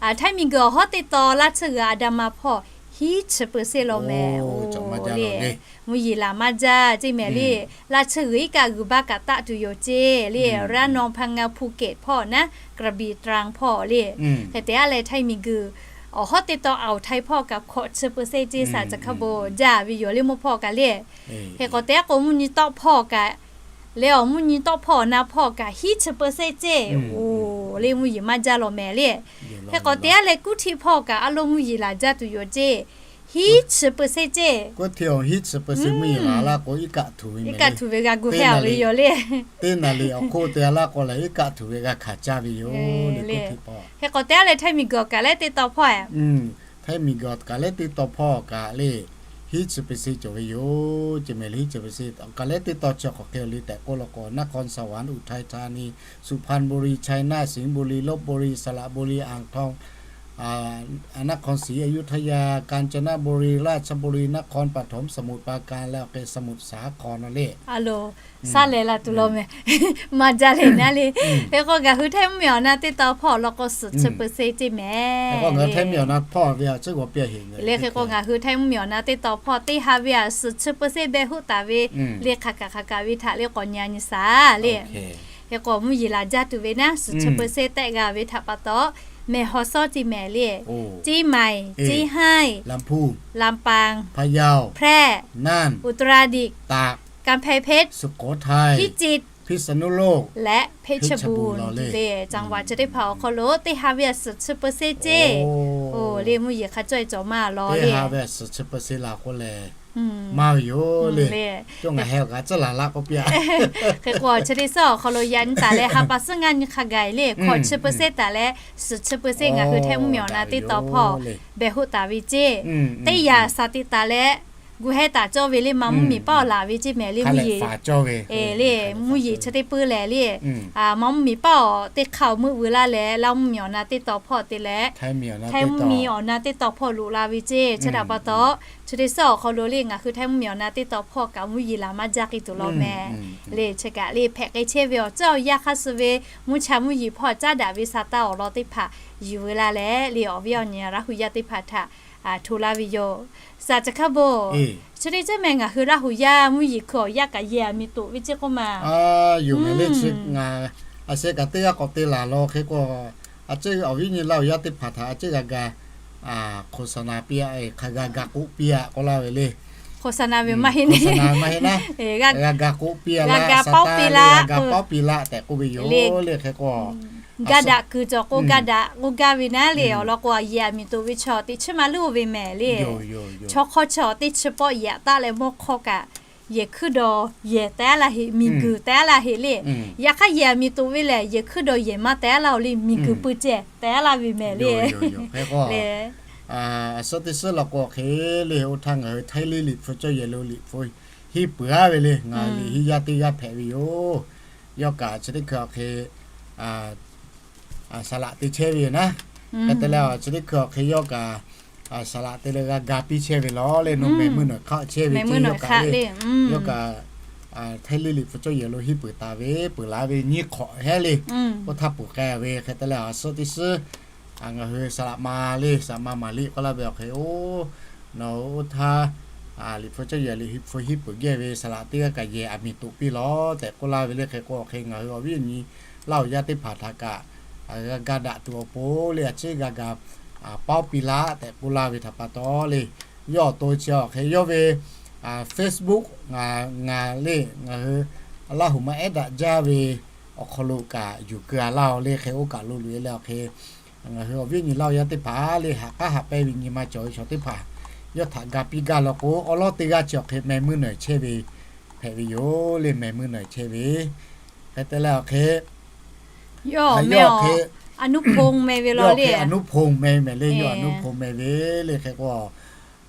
htaiˇ miˬguiˬ awˬ hawˉ teˇ taw laˇ tsuhˇ g'uiˬ a da ma hpawˇ hiˉ chi เปอร์เซ็นต์ law mehˍ le. Mvuhˇ yeˬ laˬ maˇ jaˇ ceˇ mehˍ le. Laˇ tsuhˇ g'uiˬ iˉ kaˆ g'uiˬ baˇ kaꞈ taˆ tuˬ yoˬ ceˇ le. Raˇ naw hpaˇ ngaˇ hpu kehˬ hpawˇ naˉ, กระบี่ ตรัง hpawˇ le. Hk'e te a leh htaiˇ miˬguiˬ awˬ hawˉ teˇ taw awˬ htaiˇ hpawˇ kaꞈ hkawꞈ chi เปอร์เซ็นต์ ceˇ สาวจันทคบ jaˇ ve yoˬ le mvuhˇ hpawˇ kaꞈ le. Hk'e k'o te a k'o mvuhˇ nyi tawˆ hpawˇ kaꞈ le, awˬ mvuhˇ nyi tawˆ hpawˇ na hpawˇ kaꞈ hiˉ chi เปอร์เซ็นต์ ceˇ. Oˬ le mvuhˇ yeˬ maˇ jaˇ law mehˍ le. Hk'e k'o te a leh kuˇ htiˆ hpawˇ kaꞈ a lo mvuhˇ yeˬ laˬ jaˇ tuˬ yoˬ ceˇ. Hiˉ chi เปอร์เซ็นต์ ceˇ. Kuˇ htiˆ hiˉ chi เปอร์เซ็นต์ mvuhˇ yeˬ laˬ laˇ k'o iˉ kaˆ htuꞈ ve, iˉ kaˆ htuꞈ ve g'a gu heh ve yoˬ le. Teˇ naˍ liꞈ awˬ hk'oˆ te a laˇ k'o lehˬ iˉ kaˆ htuꞈ ve g'a hkanˍ caˇ ve yoˬ le. Hk'e k'o te a leh htaiˇ miˬguiˬ kaꞈ lehˉ teˇ taw hpawˇ htaiˇ miˬguiˬ kaꞈ lehˉ teˇ taw hpawˇ kaꞈ le hiˉ chi เปอร์เซ็นต์ cawˬ ve yoˬ ceˇ mehˍ le. Hiˉ chi เปอร์เซ็นต์ kaꞈ lehˉ teˇ taw chi hk'awꞈ hk'e le tehꞈ k'oˆ law k'o นครสวรรค์ อุทัยธานี สุพรรณบุรี ชัยนาท สิงห์บุรี ลพบุรี สระบุรี อ่างทอง นครศรีอยุธยา กาญจนบุรี ราชบุรี นครปฐม สมุทรปราการ แล้วก็สมุทรสาคร นั่นแหละ Saˉ lehˬ la tuˬ law meh. Maˇ jaˇ leh naˉ le. Hk'e k'o ngaˬ hui Htaiˇ mvuhˇmiˬ awˬ na teˇ taw hpawˇ law k'o suhˍ chi เปอร์เซ็นต์ ceˇ meh. Hk'e k'o ngaˬ hui Htaiˇ mvuhˇmiˬ awˬ na teˇ taw hpawˇ teˇ ha ve a suhˍ chi เปอร์เซ็นต์ beh hoˆ taˍ ve le hk'aˬ kaꞈ hk'aˬ kaꞈ ve htaꞈ le k'awꞈ nyi nyi shaˍ le. Hk'e k'o mvuhˇ yeˬ laˬ jaˇ tuˬ ve naˉ suhˍ chi เปอร์เซ็นต์ tehˆ g'a ve htaꞈ pa taw, mehˬ haw shawˉ ceˇ meh le. เชียงใหม่ เชียงราย ลำพูน ลำปาง พะเยา แพร่ น่าน อุตรดิตถ์ ตาก กำแพงเพชร สุโขทัย พิจิตร พิษณุโลก และเพชรบูรณ์ le จังหวัด chi teˇ hpaˍ awˬ hk'aw lo teˇ ha ve a suhˍ chi เปอร์เซ็นต์ ceˇ. Oˬ le mvuhˇ yeˬ hk'a cawˇ e cawˬ maˇ law le. Teˇ ha ve a suhˍ chi เปอร์เซ็นต์ la k'oˆ leh maˇ ve yoˬ le. Cawˇ ngaˬ heh awˬ g'a tcuhˉ laˬ laˇ k'oˆ piˇ-a. Hk'e k'o chi teˇ suhˉ awˬ hk'aw lo yaꞈ nyi taˍ leh ha pa suhˉ ngaˇ nyi hk'a gaˬ le hkawꞈ chi เปอร์เซ็นต์ taˍ leh suhˍ chi เปอร์เซ็นต์ ngaˬ hui Htaiˇ mvuhˇmiˬ awˬ na teˇ taw hpawˇ beh hoˆ taˍ ve ceˇ. Teˇ yanˇ shaˍ tiꞈ taˍ leh gu heh taˍ cawˇ ve le ma mvuhˇmiˬ paˆ awˬ laˬ ve ceˇ meh le mvuhˇ yeˬ. Le mvuhˇ yeˬ chi teˇ puiˉ lehˬ le, ma mvuhˇmiˬ paˆ awˬ teˇ hk'aˇ awˬ meuˆ veu laˇ leh Laˇ mvuhˇmiˬ awˬ na teˇ taw hpawˇ te leh Htaiˇ mvuhˇmiˬ awˬ na teˇ taw hpawˇ loꞈ la ve ceˇ. Chi htaꞈ pa taw chi teˇ suhˉ awˬ hk'aw lo le ngaˬ hui Htaiˇ mvuhˇmiˬ awˬ na teˇ taw hpawˇ kaꞈ mvuhˇ yeˬ laˬ maˇ jaˇ k'ai tuˬ law meh. Le chi kaꞈ le hpehꞈ k'ai chehˇ ve awˬ ceuˬ awˬ yanˇ hk'aˇ suh ve mvuhˇ cha mvuhˇ yeˬ hpawˇ caˉ daꞈ ve sa taˇ awˬ lawn teˇ hpaˍ yuˬ veu laˇ leh le awˬ viˉ awˬ nyi Laˇ hu yaˇ teˇ hpaˍ htaꞈ hto laˇ ve yoˬ. Saˍ ca hkaˇ bon, chi teˇ ceuˬ meh ngaˬ hui Laˇ hu yaˇ mvuhˇ yeˬ hkui awˬ yaˇ kaꞈ yehˬ aˬ miˍ toꞈ ve ceˇ k'oˆ ma. Yoˬ meh le chi, a sheh kaꞈ teˇ g'aˇ k'awꞈ te laˬ law hk'e k'o, a ceuˬ awˬ viˉ nyi Laˇ hu yaˇ teˇ hpaˍ htaꞈ a ceuˬ g'a ga โฆษณา piˇ-a, hk'a g'a ga k'oˆ piˇ-a k'oˆ laˇ ve le. Hk'awꞈ sa na ve maˇ heˆ naˉ, g'a ga k'oˆ piˇ-a laˇ, g'a ga pawˉ piˇ laˇ, g'a ga pawˉ piˇ laˇ tehꞈ k'oˆ ve yoˬ le. Hk'e k'o, ga daꞈ kuiˬ cawˬ k'o ga daꞈ k'oˆ gaˇ ve naˉ le. Awˬ lawn k'o, yehˬ aˬ miˍ toꞈ ve chaw teꞈ chiˉ maˇ luˇ ve mehˍ le. Chaw hk'awˇ chaw teˇ chi pawˆ yehˬ taˆ leh mawˇ hk'awˇ kaꞈ yehˬ hkuiˉ dawˬ yehˬ tehˉ laˇ heˆ, miˬguiˬ tehˉ laˇ heˆ le. Yaꞈ hk'aˇ yehˬ aˬ miˍ toꞈ ve lehˬ, yehˬ hkuiˉ dawˬ yehˬ maˇ tehˉ laˇ-o le, miˬguiˬ pui ceh tehˉ laˇ ve mehˍ le. A suhˉ teˇ suhˉ law k'o hk'e le, oˇ htaˇ ngaˬ hui Htaiˇ liˇ liꞈ hpu cawˇ yehˬ lo liꞈ hpu hiˇ peuˬ-a ve le. Ngaˬ hui liꞈ hiˇ yaˇ teˇ g'aˇ hpehꞈ ve yoˬ. Yawˇ kaꞈ chi teˇ hkui awˬ hk'e saˍ laꞈ te chehˇ ve yoˬ naˉ. Hk'e te leh, chi teˇ hkui awˬ hk'e yawˇ kaꞈ saˍ laꞈ te leh g'a ga piˇ chehˇ ve law le. Nawˬ mehˍ meuˇ nawˬ hk'aˆ chehˇ ve ceˇ, yawˇ kaꞈ le, yawˇ kaꞈ Htaiˇ liˇ liꞈ hpu cawˇ yehˬ lo hiˇ peuˬ taˍ ve, peuˬ laˇ ve nyiˇ hk'awꞈ hehˉ le. Oˇ htaˇ peuˬ k'ai ve hk'e te leh, a suhˉ teˇ suhˉ ngaˬ hui saˍ laꞈ ma le, saˍ laꞈ ma maˍ liꞈ k'oˆ laˇ ve awˬ hk'e, oˇ, nawˬ oˇ htaˇ liꞈ hpu cawˇ yehˬ liꞈ hpu hiˇ peuˬ geh ve saˍ laꞈ teˇ g'aˇ kaꞈ yehˬ aˬ miˍ toꞈ piˇ law tehꞈ k'oˆ laˇ ve le. Hk'e k'o awˬ hk'e ngaˬ hui awˬ viˉ awˬ nyi Laˇ hu yaˇ teˇ hpaˍ htaꞈ kaꞈ g'a ga daꞈ tuˬ awˬ pon le, a ciˉ g'a ga pawˉ piˇ laˇ tehꞈ k'oˆ laˇ ve htaꞈ pa taw le, yawˇ awˬ to chi awˬ hk'e yawˇ ve Facebook ngaˬ le, ngaˬ hui Laˇ hu ma ehˉ daꞈ jaˇ ve awˬ hk'aw lo kaꞈ yuˬ keu-a laˇ-o le. Hk'e oˇ kaꞈ lo loꞈ-e leh awˬ hk'e ngaˬ hui awˬ viˉ awˬ nyi Laˇ hu yaˇ teˇ hpaˍ le, haꞈ k'aˉ haꞈ pehnˇ ve nyi ma cawˬ ve chaw teˇ hpaˍ yawˇ htaꞈ ga piˇ gaˇ law k'o, awˉ lawˉ teˇ g'aˇ chi awˬ hk'e meh meuˇ nawˬ chehˇ ve hpehꞈ ve yoˬ le. Meh meuˇ nawˬ chehˇ ve hk'e te leh awˬ hk'e, yawˇ awˬ hk'e, a nuˉ hponˇ meh ve law le, a nuˉ hponˇ meh meh le, yawˇ a nuˉ hponˇ meh ve le. Hk'e k'o,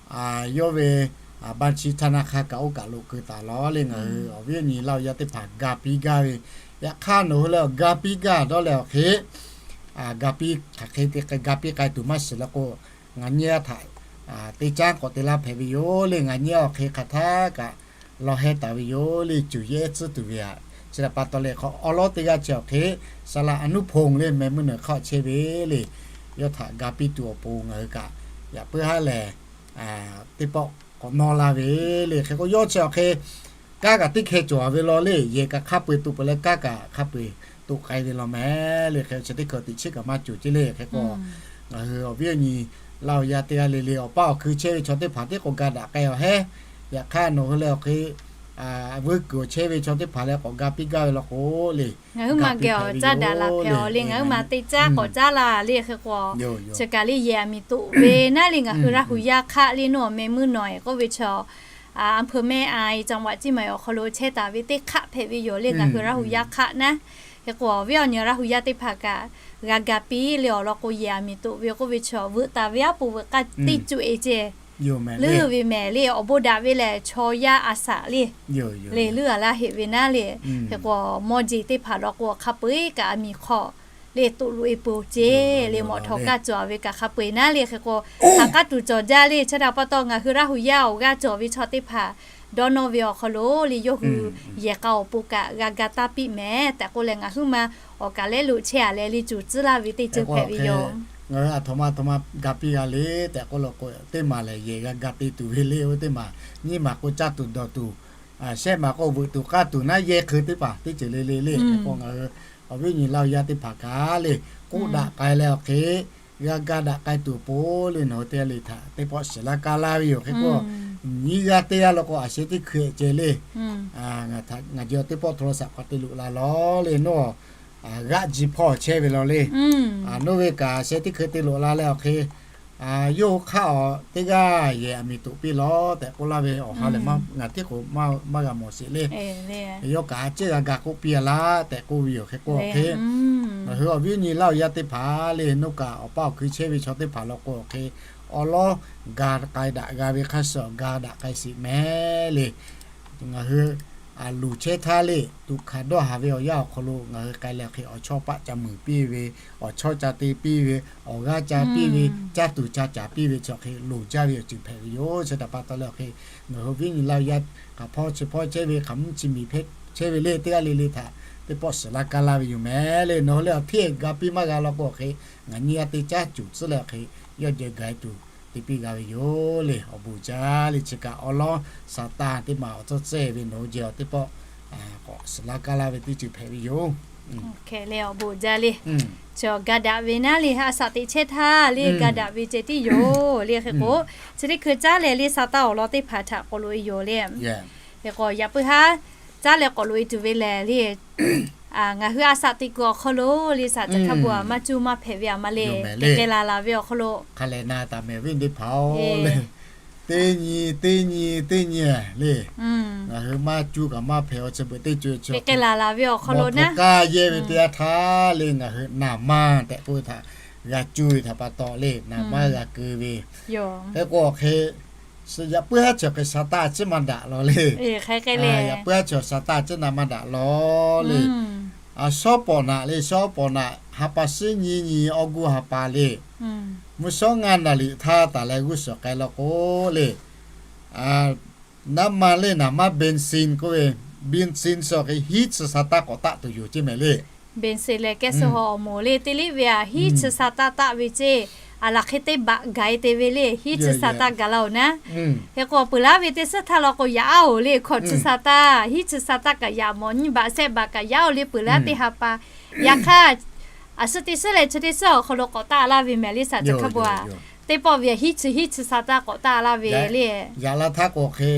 yawˇ ve บัญชีธนาคาร kaꞈ oˇ kaꞈ loꞈ keu taˍ law le. Ngaˬ hui awˬ viˉ awˬ nyi Laˇ hu yaˇ teˇ hpaˍ ga piˇ gaˇ ve, yaꞈ hk'aˇ nawˬ hui leh awˬ ga piˇ gaˇ dawˇ leh awˬ hk'e ga piˇ hk'aˬ hk'e te ga piˇ k'ai tuˬ maˇ shiˍ leh k'o, ngaˬ nyi-a htaꞈ teˇ caˉ k'awꞈ te laˇ hpehꞈ ve yoˬ le. Ngaˬ nyi awˬ hk'e hk'aˬ htaˇ kaꞈ law heh taˍ ve yoˬ le. Cuˬ yehˇ tcuhˉ tuˬ ve aꞈ, chi htaꞈ pa taw leh hk'aw awˉ lawˉ teˇ g'aˇ chi awˬ hk'e saˍ laꞈ a nuˉ hponˇ le, meh meuˇ nawˬ hk'aˆ chehˇ ve le, yawˇ htaꞈ ga piˇ tuˬ awˬ pon ngaˬ hui kaꞈ yaꞈ puiˉ haˉ lehˬ teˇ pawˆ k'awꞈ nawˇ laˇ ve le. Hk'e k'o yawˇ chi awˬ hk'e kanˉ kaꞈ teˇ hkeh cawˬ-a ve law le. Yehˬ kaꞈ hk'a peu-eˬ toꞈ peuˬ leh kanˉ kaꞈ hk'a peu-eˬ toꞈ k'ai ve law meh le. Hk'e chi teˇ hkui teꞈ chiˉ kaꞈ maˇ cawˬ ceˇ le. Hk'e k'o ngaˬ hui awˬ viˉ awˬ nyi Laˇ hu yaˇ teˇ g'aˇ le le awˬ paˇ awˬ hkui chehˇ ve chaw teˇ hpaˍ tiˉ k'o ga daꞈ k'ai awˬ hehˉ. Yaꞈ hk'aˇ nawˬ hui leh awˬ hk'e vuiˇ kuiˬ awˬ chehˇ ve chaw teˇ hpaˍ leh k'awꞈ ga piˇ gaˇ ve law k'o le, ngaˬ hui ma geh awˬ caˇ daꞈ la hpehꞈ-aw le. Ngaˬ hui ma teˇ caˉ k'awꞈ caˉ la le. Hk'e k'o chi kaꞈ le yehˬ aˬ miˍ toꞈ ve naˉ le, ngaˬ hui Laˇ hu yaˇ hk'aˆ le, nawˬ meh meuˇ nawˬ-e k'oˆ ve chaw, อำเภอแม่อาย จังหวัดเชียงใหม่ awˬ hk'aw lo chehˇ taˍ ve teˇ hk'aˆ hpehꞈ ve yoˬ le. Ngaˬ hui Laˇ hu yaˇ hk'aˆ naˉ. Hk'e k'o awˬ viˉ awˬ nyi Laˇ hu yaˇ teˇ hpaˍ kaꞈ g'a ga piˇ le. Awˬ lawn k'o yehˬ aˬ miˍ toꞈ ve k'oˆ ve chaw veuꞈ taˍ ve aˉ poꞈ veuꞈ k'aˇ teˇ cuˬ-e ceh leuˇ ve mehˍ le. Awˬ bon daꞈ ve lehˬ chaw yaˇ a shaꞈ le, le leuˇ-a laˇ heꞈ ve naˉ le. Hk'e k'o mawˇ jeˬ teˇ hpaˍ law k'o hk'a peu-eˬ kaꞈ aˬ miˍ hk'aw le toꞈ loꞈ e peuˬ ceˇ le, mawꞈ htawˍ kaˇ cawˬ ve kaꞈ hk'a peu-eˬ naˉ le. Hk'e k'o, ha k'aˉ tuˬ cawˬ jaˇ le. Chi htaꞈ pa taw ngaˬ hui Laˇ hu yaˇ awˬ g'aˇ cawˬ ve chaw teˇ hpaˍ dawˇ nawˇ ve awˬ hk'aw lo le, yawˇ hui yehˬ k'a awˬ pon kaꞈ g'a ga taˇ piˇ mehˍ tehꞈ k'oˆ leh, ngaˬ huiˉ ma awˬ kaˍ lehˉ lo chehˇ-a leh le cuˬ tcuhˉ laˇ ve teˇ ceuˬ hpehꞈ ve yoˬ. Ngaˬ hui aˬ htoꞈ ma aˬ htoꞈ ma ga piˇ g'a le tehꞈ k'oˆ lo k'o, teˇ maˬ lehˬ yehˬ g'a ga te tuˬ ve le. Oˇ teˇ maˬ nyiˇ maˬ k'o caˇ tuˬ dawˬ tuˬ, shehˆ maˬ k'o veuꞈ tuˬ k'aˇ tuˬ naˉ yehˇ hk'e teˇ hpaˍ teˇ ceuˬ le le le. Hk'e k'o ngaˬ hui awˬ viˉ awˬ nyi Laˇ hu yaˇ teˇ hpaˍ kaꞈ le, k'oˆ daꞈ k'ai leh awˬ hk'e g'a ga daꞈ k'ai tuˬ awˬ pon le, nawˬ hui teˇ g'aˇ le htaꞈ teˇ pawˆ shiˍ laˇ kaˇ laˇ ve yoˬ. Hk'e k'o, nyiˇ g'aˇ teˇ g'aˇ lo k'o aˬ sheh teˇ hkui ceh le, ngaˬ ji teˇ pawˆ hto la saꞈ k'a te loꞈ la lawˬ le, nawˬ g'aˆ ji hpawˇ chehˇ ve lawˬ le. Nawˬ ve kaꞈ aˬ sheh teˇ hkui te loꞈ la leh awˬ hk'e, yawˇ hui hk'aˇ awˬ teˇ g'aˇ yehˬ aˬ miˍ toꞈ piˇ lawˬ tehꞈ k'oˆ laˇ ve awˬ ha lehˬ, ngaˬ tiˉ k'o maˇ g'a mawˬ sheˍ le. Yawˇ kaꞈ a ciˉ g'a ga k'oˆ piˇ a laˇ tehꞈ k'oˆ ve yoˬ. Hk'e k'o hk'e, ngaˬ hui awˬ viˉ awˬ nyi Laˇ hu yaˇ teˇ hpaˍ le, nawˬ kaꞈ awˬ paˇ awˬ hkui chehˇ ve chaw teˇ hpaˍ law k'o awˬ hk'e, awˬ lawˉ ga k'ai daꞈ g'a ve hk'a shuˍ ga daꞈ k'ai sheˍ mehˍ le. Ngaˬ hui luˬ chehˇ htaˇ le, tuꞈ hkanˍ dawˇ haˍ ve awˬ yanˇ awˬ hk'aw lo ngaˬ hui k'ai leh hk'e awˬ chawˇ paˆ ca muiˬ piˇ ve, awˬ chawˇ ca te piˇ ve, awˬ g'aˇ ca piˇ ve, caˇ tuˬ ca caˍ piˇ ve chaw hk'e loˍ jaˇ ve awˬ ceuˬ hpehꞈ ve yoˬ. Chi htaꞈ pa taw leh awˬ hk'e, ngaˬ hui viˉ nyi Laˇ hu yaˇ hk'aˬ hpawˇ chi hpawˇ chehˇ ve, hk'aˬ mvuhˇ chi miˬ hpehꞈ chehˇ ve le, teˇ g'aˇ le le htaꞈ teˇ pawˆ shiˍ laˇ kaˇ laˇ ve yoˬ mehˍ le. Nawˬ hui le awˬ hteˇ ga piˇ maˇ g'a law k'o awˬ hk'e, ngaˬ nyiˇ g'aˇ teˇ caˉ cuˬ tcuhˉ leh awˬ hk'e, yawˇ jehˬ ga tuˬ te piˇ g'a ve yoˬ le. Awˬ bon jaˇ le. Chi kaꞈ awˬ lawˉ Saˍtanˍ teˇ maˬ awˬ tcuhˉ tcuhˉ ve nawˬ hui jehˬ awˬ teˇ pawˆ k'awꞈ shiˍ laˇ kaˇ laˇ ve teˇ ceuˬ hpehꞈ ve yoˬ. Awˬ bon jaˇ le. Chi ga daꞈ ve naˉ le, a shaꞈ teꞈ chehˇ htaˇ le ga daꞈ ve ceh tiˉ yoˬ le. Hk'e k'o, chi teˇ hkui caˉ leh le Saˍtanˍ awˬ lawn teˇ hpaˍ htaꞈ k'awꞈ loꞈ e yoˬ le. Hk'e k'o yaꞈ puiˉ haˉ caˉ leh k'awꞈ loꞈ e tuˬ ve lehˬ le, ngaˬ hui a shaꞈ teꞈ kuiˬ awˬ hk'aw lo le shaˍ caˬ hkaˇ bon a maˇ cuˇ maˇ hpehꞈ ve a ma le, k'ai k'ai laˬ laˬ ve awˬ hk'aw lo hk'a lehˬ na taˍ mehˍ ve teˇ hpaˍ-oˬ le. Teˇ nyi teˇ nyi teˇ nyi le, ngaˬ hui maˇ cuˇ kaꞈ maˇ hpehꞈ awˬ chi beuꞈ teˇ co e chaw k'ai k'ai laˬ laˬ ve awˬ hk'aw lo naˉ, k'ai yehˇ ve teˇ yanˇ htaˇ le ngaˬ hui naˍ manˇ tehꞈ k'oˆ ve htaꞈ g'a cuˇ ve htaꞈ pa taw le, naˍ manˇ g'a keu ve. Hk'e k'o awˬ hk'e, yaꞈ puiˉ haˉ chaw hk'e Saˍtanˍ a ciˉ maˇ daꞈ law le. Yaꞈ puiˉ haˉ chaw Saˍtanˍ a ciˉ naˍ maˇ daꞈ law le. Shawˉ pawˍ naꞈ le, shawˉ pawˍ naꞈ ha pa shiˉ nyi nyi awˬ gu ha pa le, mvuhˇ shawˉ ngaˇ naˍ riˍ htaˇ taˍ leh g'uˇ suhˍ k'ai law k'o le, naˉ ma le naˍ manˇ benzin k'oˆ ve, benzin suh hk'e hiˉ chi Saˍtanˍ k'awꞈ taˆ tuˬ yoˬ ceˇ mehˍ le. Benzin lehˬ kehˉ suh haw awˬ moˍ le, teˇ liˇ ve a hiˉ chi Saˍtanˍ taˆ ve ceˇ, a laˬ hk'e teˇ baꞈ gaˬ e te ve le, hiˉ chi Saˍtanˍ gaˬ la-oˬ naˉ. Hk'e k'o peuˬ laˉ ve teˇ suhˉ htaˇ law k'o yaꞈ aˉ-oˬ le, hkawꞈ chi Saˍtanˍ, hiˉ chi Saˍtanˍ kaꞈ yaꞈ mawˬ nyiˇ baꞈ shehˆ baꞈ kaꞈ yaꞈ-oˬ le peuˬ laˉ teˇ ha pa. Yaꞈ hk'aˇ, a suhˉ teˇ suhˉ leh chi teˇ suhˉ awˬ hk'aw lo k'awꞈ taˆ laˇ ve mehˍ le shaˍ caˬ hkaˇ bon a. Teˇ pawˆ ve a hiˉ chi hiˉ chi Saˍtanˍ k'awꞈ taˆ laˇ ve le. Yaꞈ la htaˇ k'o hk'e,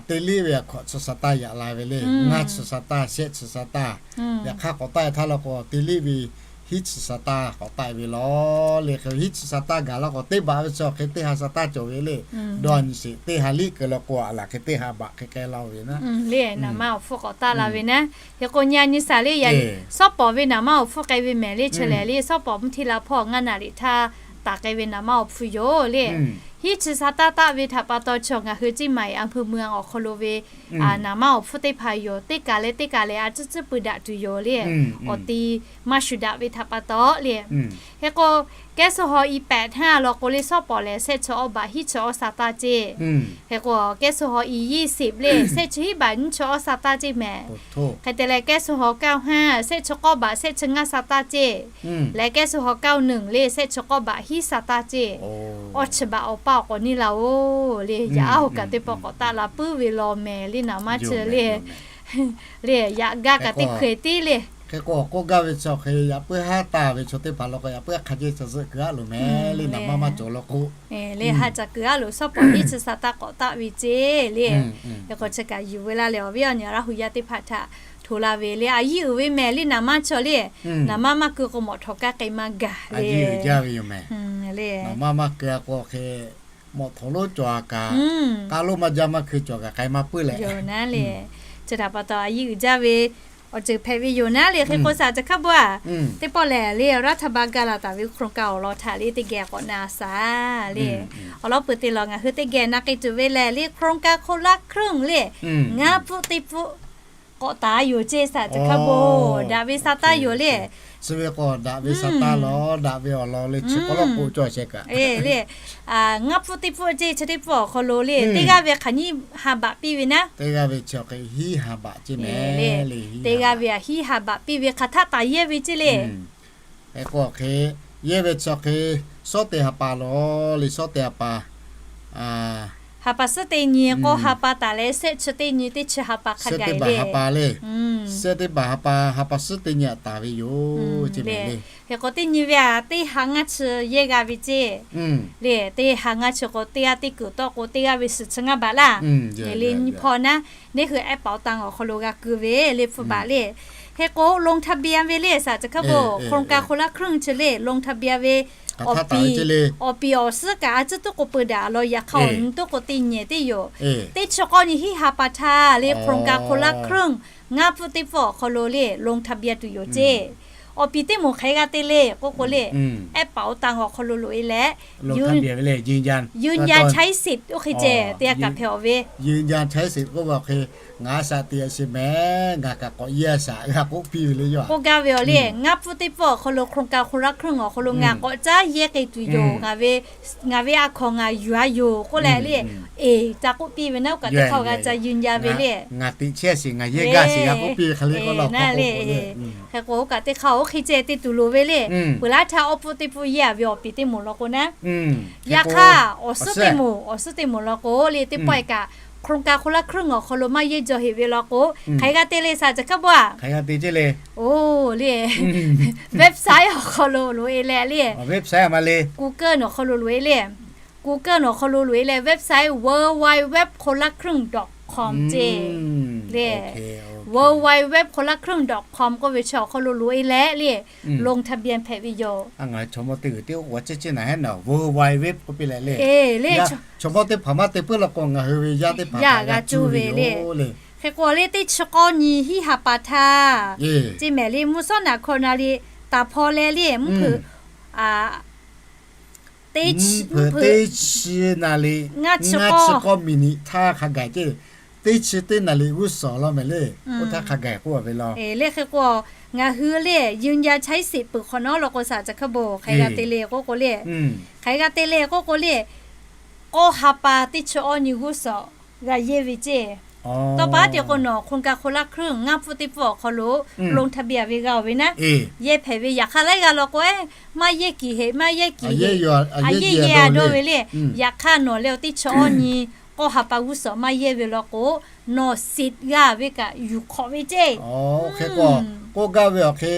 teˇ liˇ ve a hkawꞈ chi Saˍtanˍ yaꞈ la ve le, ngaˇ chi Saˍtanˍ, shehˆ chi Saˍtanˍ. Yaꞈ hk'aˇ k'awꞈ taˆ e htaˇ law k'o teˇ liˇ ve hiˉ chi Saˍtanˍ k'awꞈ taˆ e ve law le. Hk'e hiˉ chi Saˍtanˍ gaˬ law k'o teˇ baꞈ ve chi hk'e teˇ ha Saˍtanˍ cawˬ ve le. Dawˇ nyi sheˍ, teˇ ha liˇ keu law k'o a laˬ hk'e teˇ ha baꞈ hk'e k'ai la-oˬ ve naˉ. Le naˍ manˇ awˬ hpfuhˇ k'awꞈ taˆ la ve naˉ. Hk'e k'o nyi a nyi shaˍ le, yaꞈ shawˉ pawˍ ve naˍ manˇ awˬ hpfuhˇ k'ai ve mehˍ le, chi lehˬ le shawˉ pawˍ mvuhˇ hteˇ la hpawˇ ngaˇ naˍ riˍ htaˇ taˍ k'ai ve naˍ manˇ awˬ hpfuhˇ yoˬ le. Hiˉ chi Saˍtanˍ taˆ ve htaꞈ pa taw chaw ngaˬ hui Ciˇ maˬ-eˍ a hpui mui a awˬ hk'aw lo ve naˍ manˇ awˬ hpfuhˇ teˇ hpaˍ yoˬ. Teˇ kaˬ leh teˇ kaˬ lehˬ a ciˉ ciˉ pui daꞈ tuˬ yoˬ le. Awˬ ti maˇ shuˍ daꞈ ve htaꞈ pa taw le. Hk'e k'o, kehˉ suh haw i pehꞈ htaˇ law k'o le shawˉ pawˍ lehˬ shehˆ chi awˇ baꞈ hiˉ chi awˇ Saˍtanˍ ceˇ. Hk'e k'o kehˉ suh haw i yiˇ shiˍ le shehˆ chi hiˉ baꞈ nyiˇ chi awˇ Saˍtanˍ ceˇ mehˍ. Hk'e te leh kehˉ suh haw kaˇ haˉ shehˆ chi k'awˇ baꞈ shehˆ chi ngaˇ Saˍtanˍ ceˇ. Leh kehˉ suh haw kaˇ nuˬ le shehˆ chi k'awˇ baꞈ hiˉ Saˍtanˍ ceˇ. Awˇ chi baꞈ awˬ paˇ awˬ k'awꞈ neˇ la-oˬ le, yaꞈ aˉ-oˬ kaꞈ teˇ pawˆ k'awꞈ taˆ la puiˉ ve law mehˍ le naˍ manˇ chi le. Le yaꞈ gaˇ kaꞈ teˇ hkui tiˉ le. Hk'e k'o awˬ k'oˆ gaˇ ve chi awˬ hk'e yaꞈ puiˉ haˉ taˍ ve chaw teˇ hpaˍ law k'o yaꞈ puiˉ hk'a jehˇ ca zuhˆ keu aˉ loˍ mehˍ le naˍ manˇ maˇ cawˬ law k'o. Le ha ca keu aˉ loˍ shawˉ pawˍ hiˉ chi Saˍtanˍ k'awꞈ taˆ ve ceˇ le. Hk'e k'o chi kaꞈ yuˬ ve laˇ leh awˬ viˉ awˬ nyi Laˇ hu yaˇ teˇ hpaˍ htaꞈ hto la ve le a yiˇ uiˍ ve mehˍ le naˍ manˇ chaw le. Naˍ manˇ maˇ keu k'o mawꞈ htawˍ kaˇ k'ai maˇ gaˬ le. Naˍ manˇ maˇ keu a k'o hk'e mawꞈ htawˍ lonˉ cawˬ a kaꞈ, k'aˇ lonˉ maˇ jaˇ maˇ hkui cawˬ kaꞈ k'ai maˇ puiˉ leh. Chi htaꞈ pa taw a yiˇ uiˍ jaˇ ve awˬ ceuˬ hpehꞈ ve yoˬ naˉ le. Hk'e k'o shaˍ caˬ hkaˇ bon a, teˇ pawˆ lehˬ le รัฐบาล gaˬ laˬ taˍ ve โครงการ awˬ lawn htaꞈ le teˇ geh k'awꞈ na shaˍ le. Awˬ lawn peuˬ te lawˬ ngaˬ hui teˇ geh na k'ai tuˬ ve lehˬ le โครงการ คนละครึ่ง le, ngaˇ pfuhˆ teˇ pfuhˆ k'awꞈ taˍ yoˬ ceˇ shaˍ caˬ hkaˇ bon. Daꞈ ve Saˍtanˍ yoˬ le. Chi ve k'o daꞈ ve sa taˇ lawˬ, daꞈ ve awˬ lawn le, chi k'awꞈ lawˉ k'oˆ cawˬ sheh kaꞈ le. Ngaˇ pfuhˇ teˇ pfuhˇ ceˇ, chi teˇ pfuhˇ awˬ hk'aw lo le, teˇ g'aˇ ve hk'aˬ nyiˇ ha baꞈ piˇ ve naˉ. Teˇ g'aˇ ve chi awˬ hk'e hiˉ ha baꞈ ceˇ mehˍ le. Teˇ g'aˇ ve a hiˉ ha baꞈ piˇ ve hk'aˬ htaˆ taˍ yehˇ ve ceˇ le. Hk'e k'o hk'e, yehˇ ve chi hk'e, shawˉ teˇ ha pa lawˬ le, shawˉ teˇ ha pa, ha pa suhˉ teˇ nyi k'awˇ ha pa taˍ leh, shehˆ chi teˇ nyi teˇ chi ha pa hk'a gaˬ le. Shehˆ teˇ baˬ ha pa le, shehˆ teˇ baˬ ha pa, ha pa suhˉ teˇ nyi aꞈ taˍ ve yoˬ ceˇ mehˍ le. Hk'e k'o teˇ nyi ve a teˇ ha ngaˇ chi yehˇ g'a ve ceˇ le. Teˇ ha ngaˇ chi k'o teˇ g'aˇ teˇ kuiˬ tawˆ k'o teˇ g'aˇ ve suhˍ chi ngaˇ baꞈ laˇ. Eˬ le, nyiˇ hpawˇ naˉ, neˇ hui แอปเป๋าตัง awˬ hk'aw lo g'a keu ve le hpfuhˇ baˬ le. Hk'e k'o ลงทะเบียน ve le สาจะเข้า โครงการคนละครึ่ง chi le ลงทะเบียน ve awˬ piˍ awˬ suhˉ kaꞈ a tcuhˉ tuˉ k'o peu daꞈ law, yaꞈ hk'aˇ awˬ nyi tuˉ k'o teˇ nyi teˇ yoˬ. Teˇ chi k'awˇ nyi hiˉ ha pa htaˇ le โครงการคนละครึ่ง ngaˇ pfuhˇ teˇ pfuhˇ awˬ hk'aw lo le ลงทะเบียน tuˬ yoˬ ceˇ. Awˬ piˍ teˇ moˍ hk'aˬ hk'e g'a te le k'oˆ k'o le, แอปเป๋าตัง awˬ hk'aw lo loꞈ e leh ยืนยันใช้สิทธิ์ oˇ hk'e ceh teˇ g'aˇ kaꞈ hpehꞈ awˬ ve ยืนยันใช้สิทธิ์ k'oˆ ve awˬ hk'e, ngaˬ a shaꞈ teꞈ a shiˍ mehˍ, ngaˬ kaꞈ k'awꞈ yehˇ a shaꞈ g'a k'oˆ piˇ ve le yoˬ. K'oˆ gaˇ ve awˬ le, ngaˇ pfuhˇ teˇ pfuhˇ awˬ hk'aw lo โครงการคนละครึ่ง awˬ hk'aw lo ngaˬ k'awꞈ caˉ yehˇ k'ai tuˬ yoˬ. Ngaˬ ve a hkaw ngaˬ yuˬ a yoˬ k'oˆ leh le, eˬ ca k'oˆ piˇ ve naˉ, oˇ kaꞈ teˇ hk'aˇ g'a ca ยืนยัน ve le. Ngaˬ teꞈ chehˇ a shiˍ, ngaˬ yehˇ gaˇ a shiˍ g'a k'oˆ piˇ ve hk'e le k'o la k'o le. Hk'e k'o oˇ kaꞈ teˇ hk'aˇ oˇ hk'e ceh te tuˬ loˍ ve le. Peuˬ laˇ htaˇ awˬ pfuhˇ teˇ pfuhˇ yehˇ a ve awˬ piˍ teˇ moˍ law k'o naˉ, yaꞈ hk'aˇ awˬ suhˉ teˇ moˍ, awˬ suhˉ teˇ moˍ law k'o le teˇ pawˆ e kaꞈ โครงการคนละครึ่ง awˬ hk'aw lo maˇ yehˇ jaw heꞈ ve law k'o, hk'aˬ hk'e g'a te le สาจะเข้า baˬ a. Hk'aˬ hk'e g'a te ceˇ le. Oˇ le, website awˬ hk'aw lo loꞈ e leh le, Google awˬ hk'aw lo loꞈ e le, Google awˬ hk'aw lo loꞈ e leh website www คนละครึ่ง dot com ceˇ le. Www คนละครึ่ง dot com k'oˆ ve chi awˬ hk'aw lo loꞈ e leh le ลงทะเบียน hpehꞈ ve yoˬ. Ngaˬ chaw mawˇ teˇ g'uiˬ teˇ oˉ k'oꞈ a ceˇ ceˇ naˬ heˉ naˬ wvuhˇ wai ve k'oˆ piˇ leh le. Chaw mawˇ teˇ hpaˍ maˇ te puiˉ law k'o ngaˬ hui ve yaˇ teˇ hpaˍ kaꞈ g'a cuˇ ve le. Hk'e k'o le teˇ chi k'awˇ nyi hiˉ ha pa htaˇ ceˇ mehˍ le, mvuhˇ shawˉ naꞈ hkawꞈ na le, taˍ hpaw leh le mvuhˇ hpeuꞈ, mvuhˇ hpeuꞈ teˇ chi naˍ liꞈ ngaˇ chi k'awˇ miˬ niꞈ htaˇ hk'a gaˬ ceˇ. Teˇ chi teˇ naˍ liꞈ g'uˇ suhˍ law mehˍ le. Oˇ htaˇ hk'a gaˬ k'oˆ a ve law. Le hk'e k'o ngaˬ hui le ยืนยันใช้สิทธิ์ peuˬ hk'awꞈ nawˉ law k'o สาจะเข้า baˬ hk'aˬ hk'e g'a te le k'oˆ k'o le, hk'aˬ hk'e g'a te le k'oˆ k'o le, k'awˇ ha pa teˇ chi awˇ nyi g'uˇ suhˍ g'a yehˇ ve ceˇ. Tawˇ pa te k'o nawˬ โครงการคนละครึ่ง ngaˇ pfuhˇ teˇ pfuhˇ awˬ hk'aw lo ลงทะเบียน ve g'a oˬ ve naˉ, yehˇ hpehꞈ ve yaꞈ hk'aˇ laiˉ g'a law k'o, maˇ yehˇ kiˬ heꞈ, maˇ yehˇ kiˬ heꞈ, a yehˇ yehˇ a dawˇ ve le. Yaꞈ hk'aˇ nawˬ leh teˇ chi awˇ nyi k'awˇ ha pa g'uˇ suhˍ maˇ yehˇ ve law k'o, nawˬ สิทธิ์ g'a ve kaꞈ yuˬ hk'awꞈ ve ceˇ. Hk'e k'o k'oˆ gaˇ ve awˬ hk'e,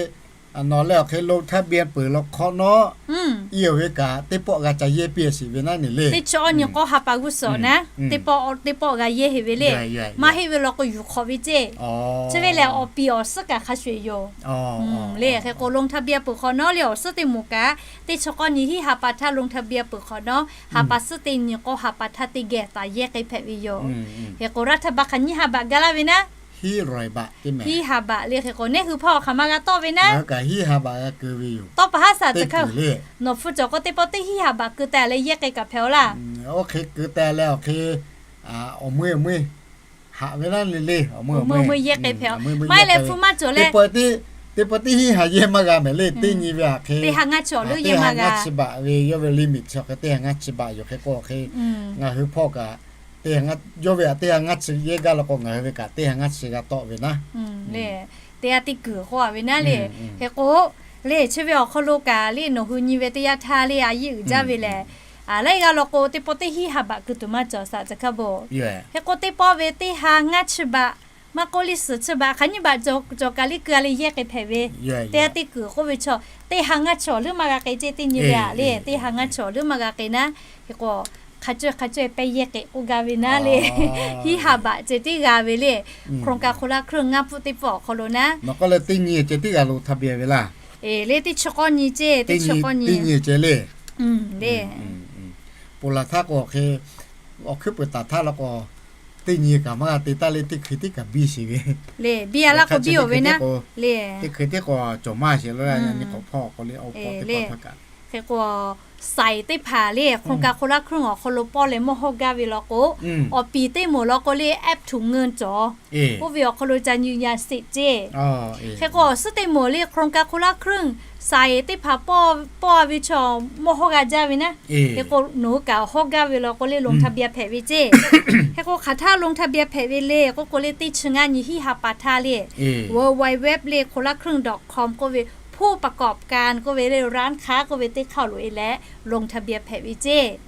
nawˬ leh awˬ hk'e ลงทะเบียน peuˬ law hk'awꞈ nawˉ, i awˬ ve kaꞈ teˇ pawˆ g'a ca yehˇ piˇ a shiˍ ve naˉ ne le. Teˇ chi awˇ nyi k'awˇ ha pa g'uˇ suhˍ naˉ, teˇ pawˆ teˇ pawˆ g'a yehˇ heꞈ ve le. Maˇ heˆ ve law k'o yuˬ hk'awꞈ ve ceˇ. Chi ve lehˬ awˬ piˍ awˬ suhˉ kaꞈ hk'a shuˍ yoˬ le. Hk'e k'o ลงทะเบียน peuˬ hk'awꞈ nawˉ le awˬ suhˉ teˇ moˍ kaꞈ, teˇ chi k'awˇ nyi hiˉ ha pa htaˇ ลงทะเบียน peuˬ hk'awꞈ nawˉ, ha pa suhˉ teˇ nyi k'awˇ ha pa htaˇ teˇ geh taˍ yehˇ k'ai hpehꞈ ve yoˬ. Hk'e k'o รัฐบาล hk'aˬ nyiˇ ha baꞈ gaˇ laˇ ve naˉ, hiˉ ha baꞈ le. Hk'e k'o neˇ hui hpawˇ hk'aˬ ma g'a tawˆ ve naˉ, tawˇ pa haˉ สามจะเข้า nawˬ hpu cawˬ k'o teˇ pawˆ teˇ hiˉ ha baꞈ keu teh leh yehˇ k'ai kaꞈ hpehꞈ aw laˇ. Oˇ hk'e keu teh leh awˬ hk'e, awˬ meuˇ awˬ meuˇ haꞈ ve laˇ le le, awˬ meuˇ awˬ meuˇ yehˇ k'ai hpehꞈ aw. Maˇ heˆ leh hpu maˇ cawˬ leh, teˇ pawˆ teˇ hiˉ ha yehˇ maˇ g'a mehˍ le. Teˇ nyi ve hk'e, teˇ ha ngaˇ chi baꞈ ve yawˇ ve ลิมิต chi hk'e teˇ ha ngaˇ chi baꞈ yoˬ. Hk'e k'o hk'e, ngaˬ hui hpawˇ kaꞈ, yawˇ ve htaꞈ teˇ ha ngaˇ chi yehˇ gaˇ law k'o ngaˬ hui ve kaꞈ teˇ ha ngaˇ chi g'a tawˆ ve naˉ le. Teˇ ha teˇ kuiˬ k'oˆ a ve naˉ le. Hk'e k'o le chi ve awˬ hk'aw lo kaꞈ le nawˬ hui nyi ve teˇ yanˇ htaˇ le a yehˇ uiˍ jaˇ ve lehˬ, laiˉ g'aˇ law k'o teˇ pawˆ teˇ hiˉ ha baꞈ keu tuˬ maˇ cawˬ สามจะเข้า baˬ. Hk'e k'o teˇ pawˆ ve teˇ ha ngaˇ chi baꞈ, maˇ k'oˆ le suhˍ chi baꞈ hk'aˬ nyiˇ baꞈ cawˬ kaꞈ le keu a leh yehˇ k'ai hpehꞈ ve. Teˇ ha teˇ kuiˬ k'oˆ ve chaw, teˇ ha ngaˇ chi awˬ leuˉ maˇ g'a k'ai ceˇ. Teˇ nyi ve a le teˇ ha ngaˇ chi awˬ leuˉ maˇ g'a k'ai naˉ, hk'e k'o hk'a caweh hk'a caweh pehˇ yehˇ k'ai k'oˆ gaˇ ve naˉ le. Hiˉ ha baꞈ ceh tiˉ g'a ve le. โครงการคนละครึ่ง ngaˇ pfuhˇ teˇ pfuhˇ awˬ hk'aw lo naˉ, nawˬ k'oˆ leh teˇ nyi ceh tiˉ g'a lo ทะเบียน ve laˇ. Le teˇ chi k'awˇ nyi ceˇ, teˇ chi k'awˇ nyi, teˇ nyi ceh le. Le ponˬ laˬ htaˇ k'o hk'e, awˬ hkuiˉ peuˬ taˍ htaˇ law k'o, teˇ nyi kaꞈ maˇ g'a te taˇ le, teˇ hkui tiˉ kaꞈ biˇ sheˍ ve le. Biˇ a laˇ k'o biˇ oˬ ve naˉ le. Teˇ hkui tiˉ k'o cawˬ maˇ sheˍ la nyi k'awꞈ hpawˇ k'o le, awˬ hpawˇ teˇ hpawˇ htaˇ kaꞈ Hk'e k'o, saiˍ teˇ hpaˍ le โครงการคนละครึ่ง awˬ hk'aw lo pawˆ leh mawˇ hawˇ gaˇ ve law k'o, awˬ piˍ teˇ moˍ law k'o le แอปถุงเงิน cawˬ. Oˇ ve awˬ hk'aw lo ca nyi nyi sheˍ ceˇ. Hk'e k'o, awˬ suhˉ teˇ moˍ le โครงการคนละครึ่ง saiˍ teˇ hpaˍ pawˆ a ve chaw mawˇ hawˇ g'a jaˇ ve naˉ. Hk'e k'o, nawˬ hui kaꞈ hawˇ gaˇ ve law k'o le ลงทะเบียน hpehꞈ ve ceˇ. Hk'e k'o, hk'aˬ htaˇ ลงทะเบียน hpehꞈ ve le k'oˆ k'o le, teˇ chi ngaˇ nyi hiˆ ha pa htaˇ le เว็บไซต์ le คนละครึ่ง ดอทคอม k'oˆ ve, ผู้ประกอบการ k'oˆ ve le, ร้านค้า k'oˆ ve teˇ hk'aˇ loꞈ e leh ลงทะเบียน hpehꞈ ve ceˇ.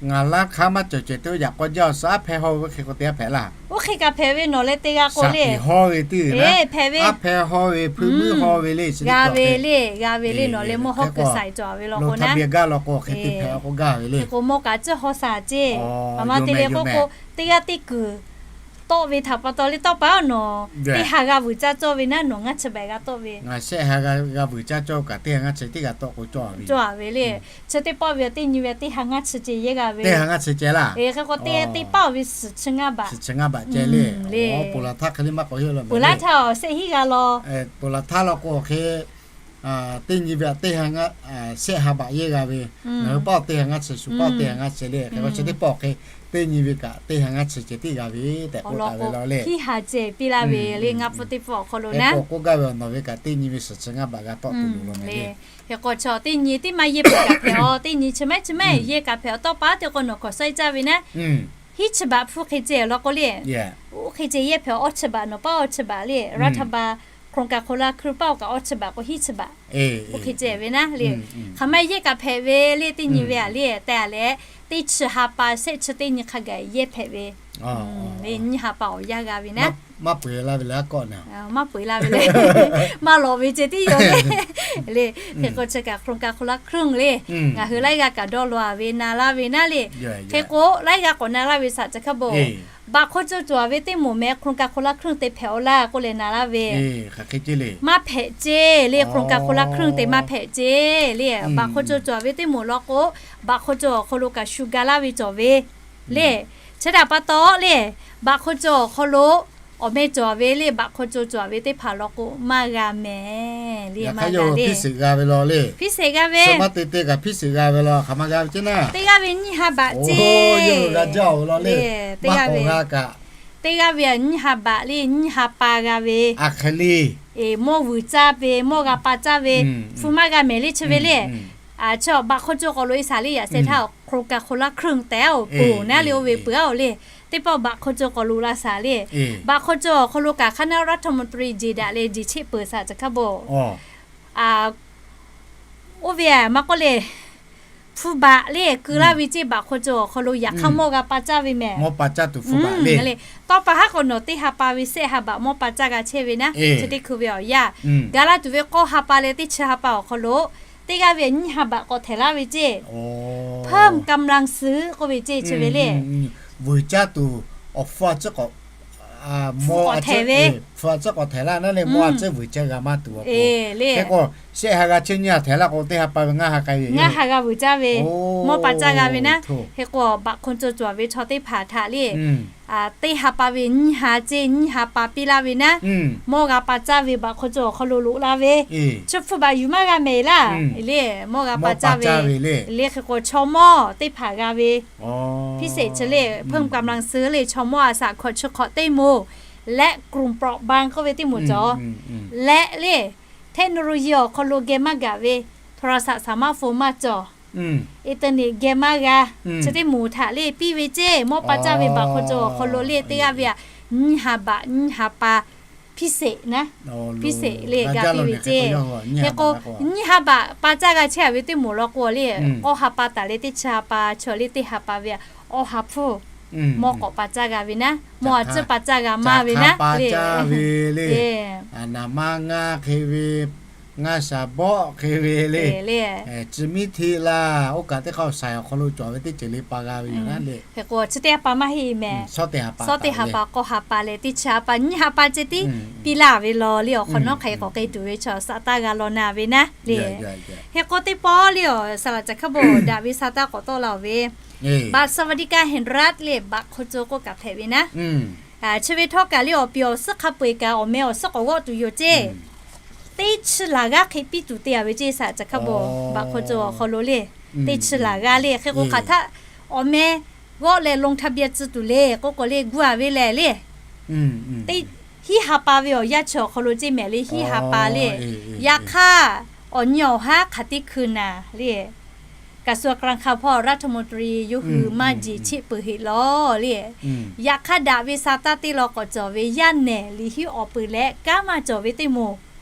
Ngaˬ ร้านค้า maˇ cawˬ ceh teˇ yanˇ k'awꞈ jaˇ, suhˉ hpehˇ haw ve hk'e k'o teˇ g'aˇ hpehꞈ laˇ. Oˇ hk'e kaꞈ hpehꞈ ve nawˬ leh teˇ g'aˇ k'o le, hpehꞈ ve, aˉ hpehˇ haw ve, hpuiˇ muiˉ haw ve le, g'a ve le, g'a ve le, nawˬ leh mawˇ hawˇ kuiˬ saiˍ cawˬ ve law k'o naˉ, hk'e k'o mawˇ kaꞈ tcuhˇ haw shaˍ ceˇ. Aˬ ma te leh k'oˆ k'o, teˇ g'aˇ teˇ kuiˬ tawˆ ve htaꞈ pa taw le tawˇ pa nawˬ teˇ ha g'a vuiˬ caˇ cawˇ ve naˉ, nawˬ ngaˇ chi baꞈ g'a tawˆ ve. Ngaˬ shehˆ ha g'a vuiˬ caˇ cawˇ kaꞈ, teˇ ha ngaˇ chi teˇ g'aˇ tawˆ k'o cawˇ ve le. Chi teˇ pawˆ ve teˇ nyi ve teˇ ha ngaˇ chi ceh yehˇ g'a ve. Teˇ ha ngaˇ chi ceh laˇ. Hk'e k'o, teˇ teˇ pawˆ ve suhˍ chi ngaˇ baꞈ, suhˍ chi ngaˇ baꞈ ceh le. Ponˬ laˬ htaˇ hk'e le maˇ k'awꞈ yehˇ laˇ, ponˬ laˬ htaˇ shehˆ hiˆ g'a law. Ponˬ laˬ htaˇ law k'o hk'e, teˇ nyi ve teˇ ha ngaˇ, shehˆ ha baꞈ yehˇ g'a ve. Ngaˬ hui pawˆ teˇ ha ngaˇ chi, shuˍ pawˆ teˇ ha ngaˇ chi le. Hk'e k'o chi teˇ pawˆ hk'e teˇ nyi ve kaꞈ teˇ ha ngaˇ chi ceh tiˉ g'a ve tehꞈ k'oˆ taˍ ve law le. Hiˆ ha ceh piˇ laˇ ve le, ngaˇ pfuhˇ teˇ pfuhˇ awˬ hk'aw lo naˉ. K'oˆ gaˇ ve awˬ nawˬ ve kaꞈ teˇ nyi ve suhˍ chi ngaˇ baꞈ g'a tawˆ tuˬ loˬ law le. Hk'e k'o chaw teˇ nyi teˇ maˇ yehˇ hpehꞈ kaꞈ hpehꞈ aw, teˇ nyi chi maˇ chi maˇ yehˇ kaꞈ hpehꞈ aw, tawˇ pa teˇ k'o nawˬ k'awꞈ saiˉ caˇ ve naˉ. Hiˆ chi baꞈ hpfuhˇ hk'e ceh law k'o le, oˇ hk'e ceh yehˇ hpehꞈ aw, awˇ chi baꞈ nawˬ paˉ awˇ chi baꞈ le, รัฐบาล โครงการคนละครึ่ง paˉ awˬ kaꞈ awˇ chi baꞈ k'o hiˆ chi baꞈ. Oˇ hk'e ceh ve naˉ le. Hk'aˬ ma yehˇ kaꞈ hpehꞈ ve le, teˇ nyi ve a le, te a leh, teˇ chi ha pa shehˆ chi teˇ nyi hk'a gaˬ yehˇ hpehꞈ ve. Nyiˇ ha pa awˬ yanˇ g'a ve naˉ. Maˇ peuˬ laˇ ve le, maˇ peuˬ laˇ ve le, maˇ lawꞈ ve ceh tiˉ yoˬ le. Hk'e k'o chi kaꞈ โครงการคนละครึ่ง le, ngaˬ hui laiˉ g'aˇ kaꞈ dawˇ law ve na laˇ ve naˉ le. Hk'e k'o laiˉ g'aˇ k'awꞈ na laˇ ve saꞈ ca hk'a bon, baꞈ hk'aw co cawˬ ve teˇ moˍ meh โครงการคนละครึ่ง te hpehꞈ aw laˇ k'oˆ leh na laˇ ve. Maˇ hpehꞈ ceˇ le, โครงการคนละครึ่ง te maˇ hpehꞈ ceˇ le. Baꞈ hk'aw co cawˬ ve teˇ moˍ law k'o, baꞈ hk'aw co awˬ hk'aw lo kaꞈ shu ga laˇ ve cawˬ ve le. Chi htaꞈ pa taw le, baꞈ hk'aw co awˬ hk'aw lo awˬ meh cawˬ ve le, baꞈ hk'aw co cawˬ ve teˇ hpaˍ law k'o maˇ g'a mehˍ le, maˇ g'a le. Hpiˇ sheˍ g'a ve law le. Hpiˇ sheˍ g'a ve, maˇ te te kaꞈ hpiˇ sheˍ g'a ve law, hk'aˬ ma g'a ve ceˇ naˉ. Teˇ g'aˇ ve nyiˇ ha baꞈ ceˇ. Teˇ g'aˇ ve, teˇ g'aˇ ve nyiˇ ha baꞈ le, nyiˇ ha pa g'a ve. Mawˇ vuiˬ caˇ ve, mawˇ g'a pa caˇ ve, hpu maˇ g'a mehˍ le chi ve le. Chi baꞈ hk'aw co k'awꞈ lo e shaˍ le, yaꞈ sheh htaˇ โครงการคนละครึ่ง tehꞈ oˬ peuˬ naˉ le, oˇ ve peuˬ a oˬ le. Teˇ pawˆ baꞈ hk'aw co k'awꞈ lo la shaˍ le. Baꞈ hk'aw co awˬ hk'aw lo kaꞈ คณะรัฐมนตรี jeˬ daꞈ leh jeˬ cheˆ peuˬ saꞈ ca hk'a bon. Oˇ ve a maˇ k'oˆ le, hpu baꞈ le keu laˇ ve ceˇ, baꞈ hk'aw co awˬ hk'aw lo yaꞈ hk'aˇ mawˇ g'a pa caˇ ve mehˍ. Tawˇ pa haˉ k'awꞈ nawˬ teˇ ha pa ve shehˆ ha baꞈ mawˇ pa caˇ g'a chehˇ ve naˉ, chi teˇ hkui ve awˬ yanˇ. Gaˬ la tuˬ ve k'awˇ ha pa leh teˇ chi ha pa awˬ hk'aw lo teˇ g'aˇ ve nyiˇ ha baꞈ k'awꞈ htehˍ laˇ ve ceˇ. เพิ่มกำลังซื้อ k'oˆ ve ceˇ chi ve le. Vuiˬ caˇ tuˬ awˬ hpu a ciˉ k'awꞈ, mawˇ a ciˉ k'awꞈ htehˍ laˇ naˉ le, mawˇ a ciˉ vuiˬ caˇ g'a maˇ tuˬ a le. Hk'e k'o, shehˆ ha g'a chehˇ nyiˇ ha htehˍ laˇ k'o, teˇ ha pa ve ngaˇ ha k'ai ve, ngaˇ ha g'a vuiˬ caˇ ve, mawˇ pa caˇ g'a ve naˉ. Hk'e k'o, baꞈ hk'aw co cawˬ ve chaw teˇ hpaˍ htaꞈ le, teˇ ha pa ve nyiˇ ha ceˇ, nyiˇ ha pa piˇ laˇ ve naˉ, mawˇ g'a pa caˇ ve baꞈ hk'aw co awˬ hk'aw lo loꞈ la ve. Chi hpu baꞈ yuˬ maˇ g'a mehˍ laˇ le, mawˇ g'a pa caˇ ve le. Hk'e k'o, chaw mawˇ teˇ hpaˍ g'a ve พิเศษ chi le, เพิ่มกำลังซื้อ le, chaw mawˇ a shaꞈ hkawꞈ chi hk'awꞈ teˇ moˍ leh กลุ่มเปราะบาง k'oˆ ve teˇ moˍ cawˬ leh le, เทคโนโลยี awˬ hk'aw lo geh maˇ gaˬ ve โทรศัพท์สมาร์ทโฟน maˇ cawˬ, internet geh maˇ g'a, chi teˇ moˍ htaꞈ le piˇ ve ceˇ. Mawˇ pa caˇ ve baꞈ hk'aw co awˬ hk'aw lo le teˇ g'aˇ ve a nyiˇ ha baꞈ nyiˇ ha pa พิเศษ naˉ, พิเศษ le g'a piˇ ve ceˇ. Hk'e k'o, nyiˇ ha baꞈ pa caˇ g'a chehˇ a ve teˇ moˍ law k'o le, k'awˇ ha pa taˍ leh teˇ chi ha pa chaw le teˇ ha pa ve a awˇ ha hpfuhˇ mawˇ k'awꞈ pa caˇ g'a ve naˉ, mawˇ a ciˉ pa caˇ g'a maˇ ve naˉ le. Naˍ ma ngaˇ hk'e ve, ngaˇ shaˍ bawˆ hk'e ve le, chi miˉ htiˆ laˇ, oˇ kaꞈ teˇ hk'aˇ shaiˍ awˬ hk'aw lo cawˬ ve teˇ ceuˬ le pa g'a ve yoˬ naˉ le. Hk'e k'o, chi teˇ ha pa maˇ heˆ mehˍ. Shawˉ teˇ ha pa, k'awˇ ha pa leh teˇ chi ha pa nyiˇ ha pa ceh tiˉ piˇ laˇ ve law le. Awˬ hk'awꞈ nawˉ hk'aˬ hk'e k'awꞈ k'ai tuˬ ve chaw sa taˇ g'a law na ve naˉ le. Hk'e k'o, teˇ pawˆ le awˬ saˍ laꞈ ca hk'a bon daꞈ ve sa taˇ k'awꞈ tawˆ la ve บัตรสวัสดิการแห่งรัฐ le, baꞈ hk'aw co k'oˆ kaꞈ hpehꞈ ve naˉ. Chi ve htawˇ kaꞈ le awˬ piˍ awˬ suhˉ hk'a peu-eˬ kaꞈ awˬ meh awˬ suhˉ k'awꞈ g'awˆ tuˬ yoˬ ceˇ. teˇ chi laˬ g'aˇ hk'e piˇ tuˬ te a ve ceˇ saˍ caˬ hkaˇ bon. Baꞈ hk'aw cawˬ awˬ hk'aw lo le, teˇ chi laˬ g'aˇ le hk'e k'o hk'aˬ htaˆ awˬ meh g'awˆ leh ลงทะเบียน tcuh tuˬ le k'oˆ k'o le gu a ve lehˬ le, hiˉ ha pa ve awˬ yanˇ chi awˬ hk'aw lo ceˇ mehˍ le, hiˉ ha pa le. Yaꞈ hk'aˇ awˬ nyi awˬ haˉ hk'aˬ teˇ hkui naˍ le, กระทรวงการคลัง hpawˇ รัฐมนตรี yawˇ hui maˇ jeˬ cheˆ peuˬ heˆ lawˬ le. Yaꞈ hk'aˇ daꞈ ve sa taˇ teˇ law k'awꞈ cawˬ ve yaˇ nehˬ liꞈ hiˉ awˬ peuˬ leh kanˉ maˇ cawˬ ve teˇ moˍ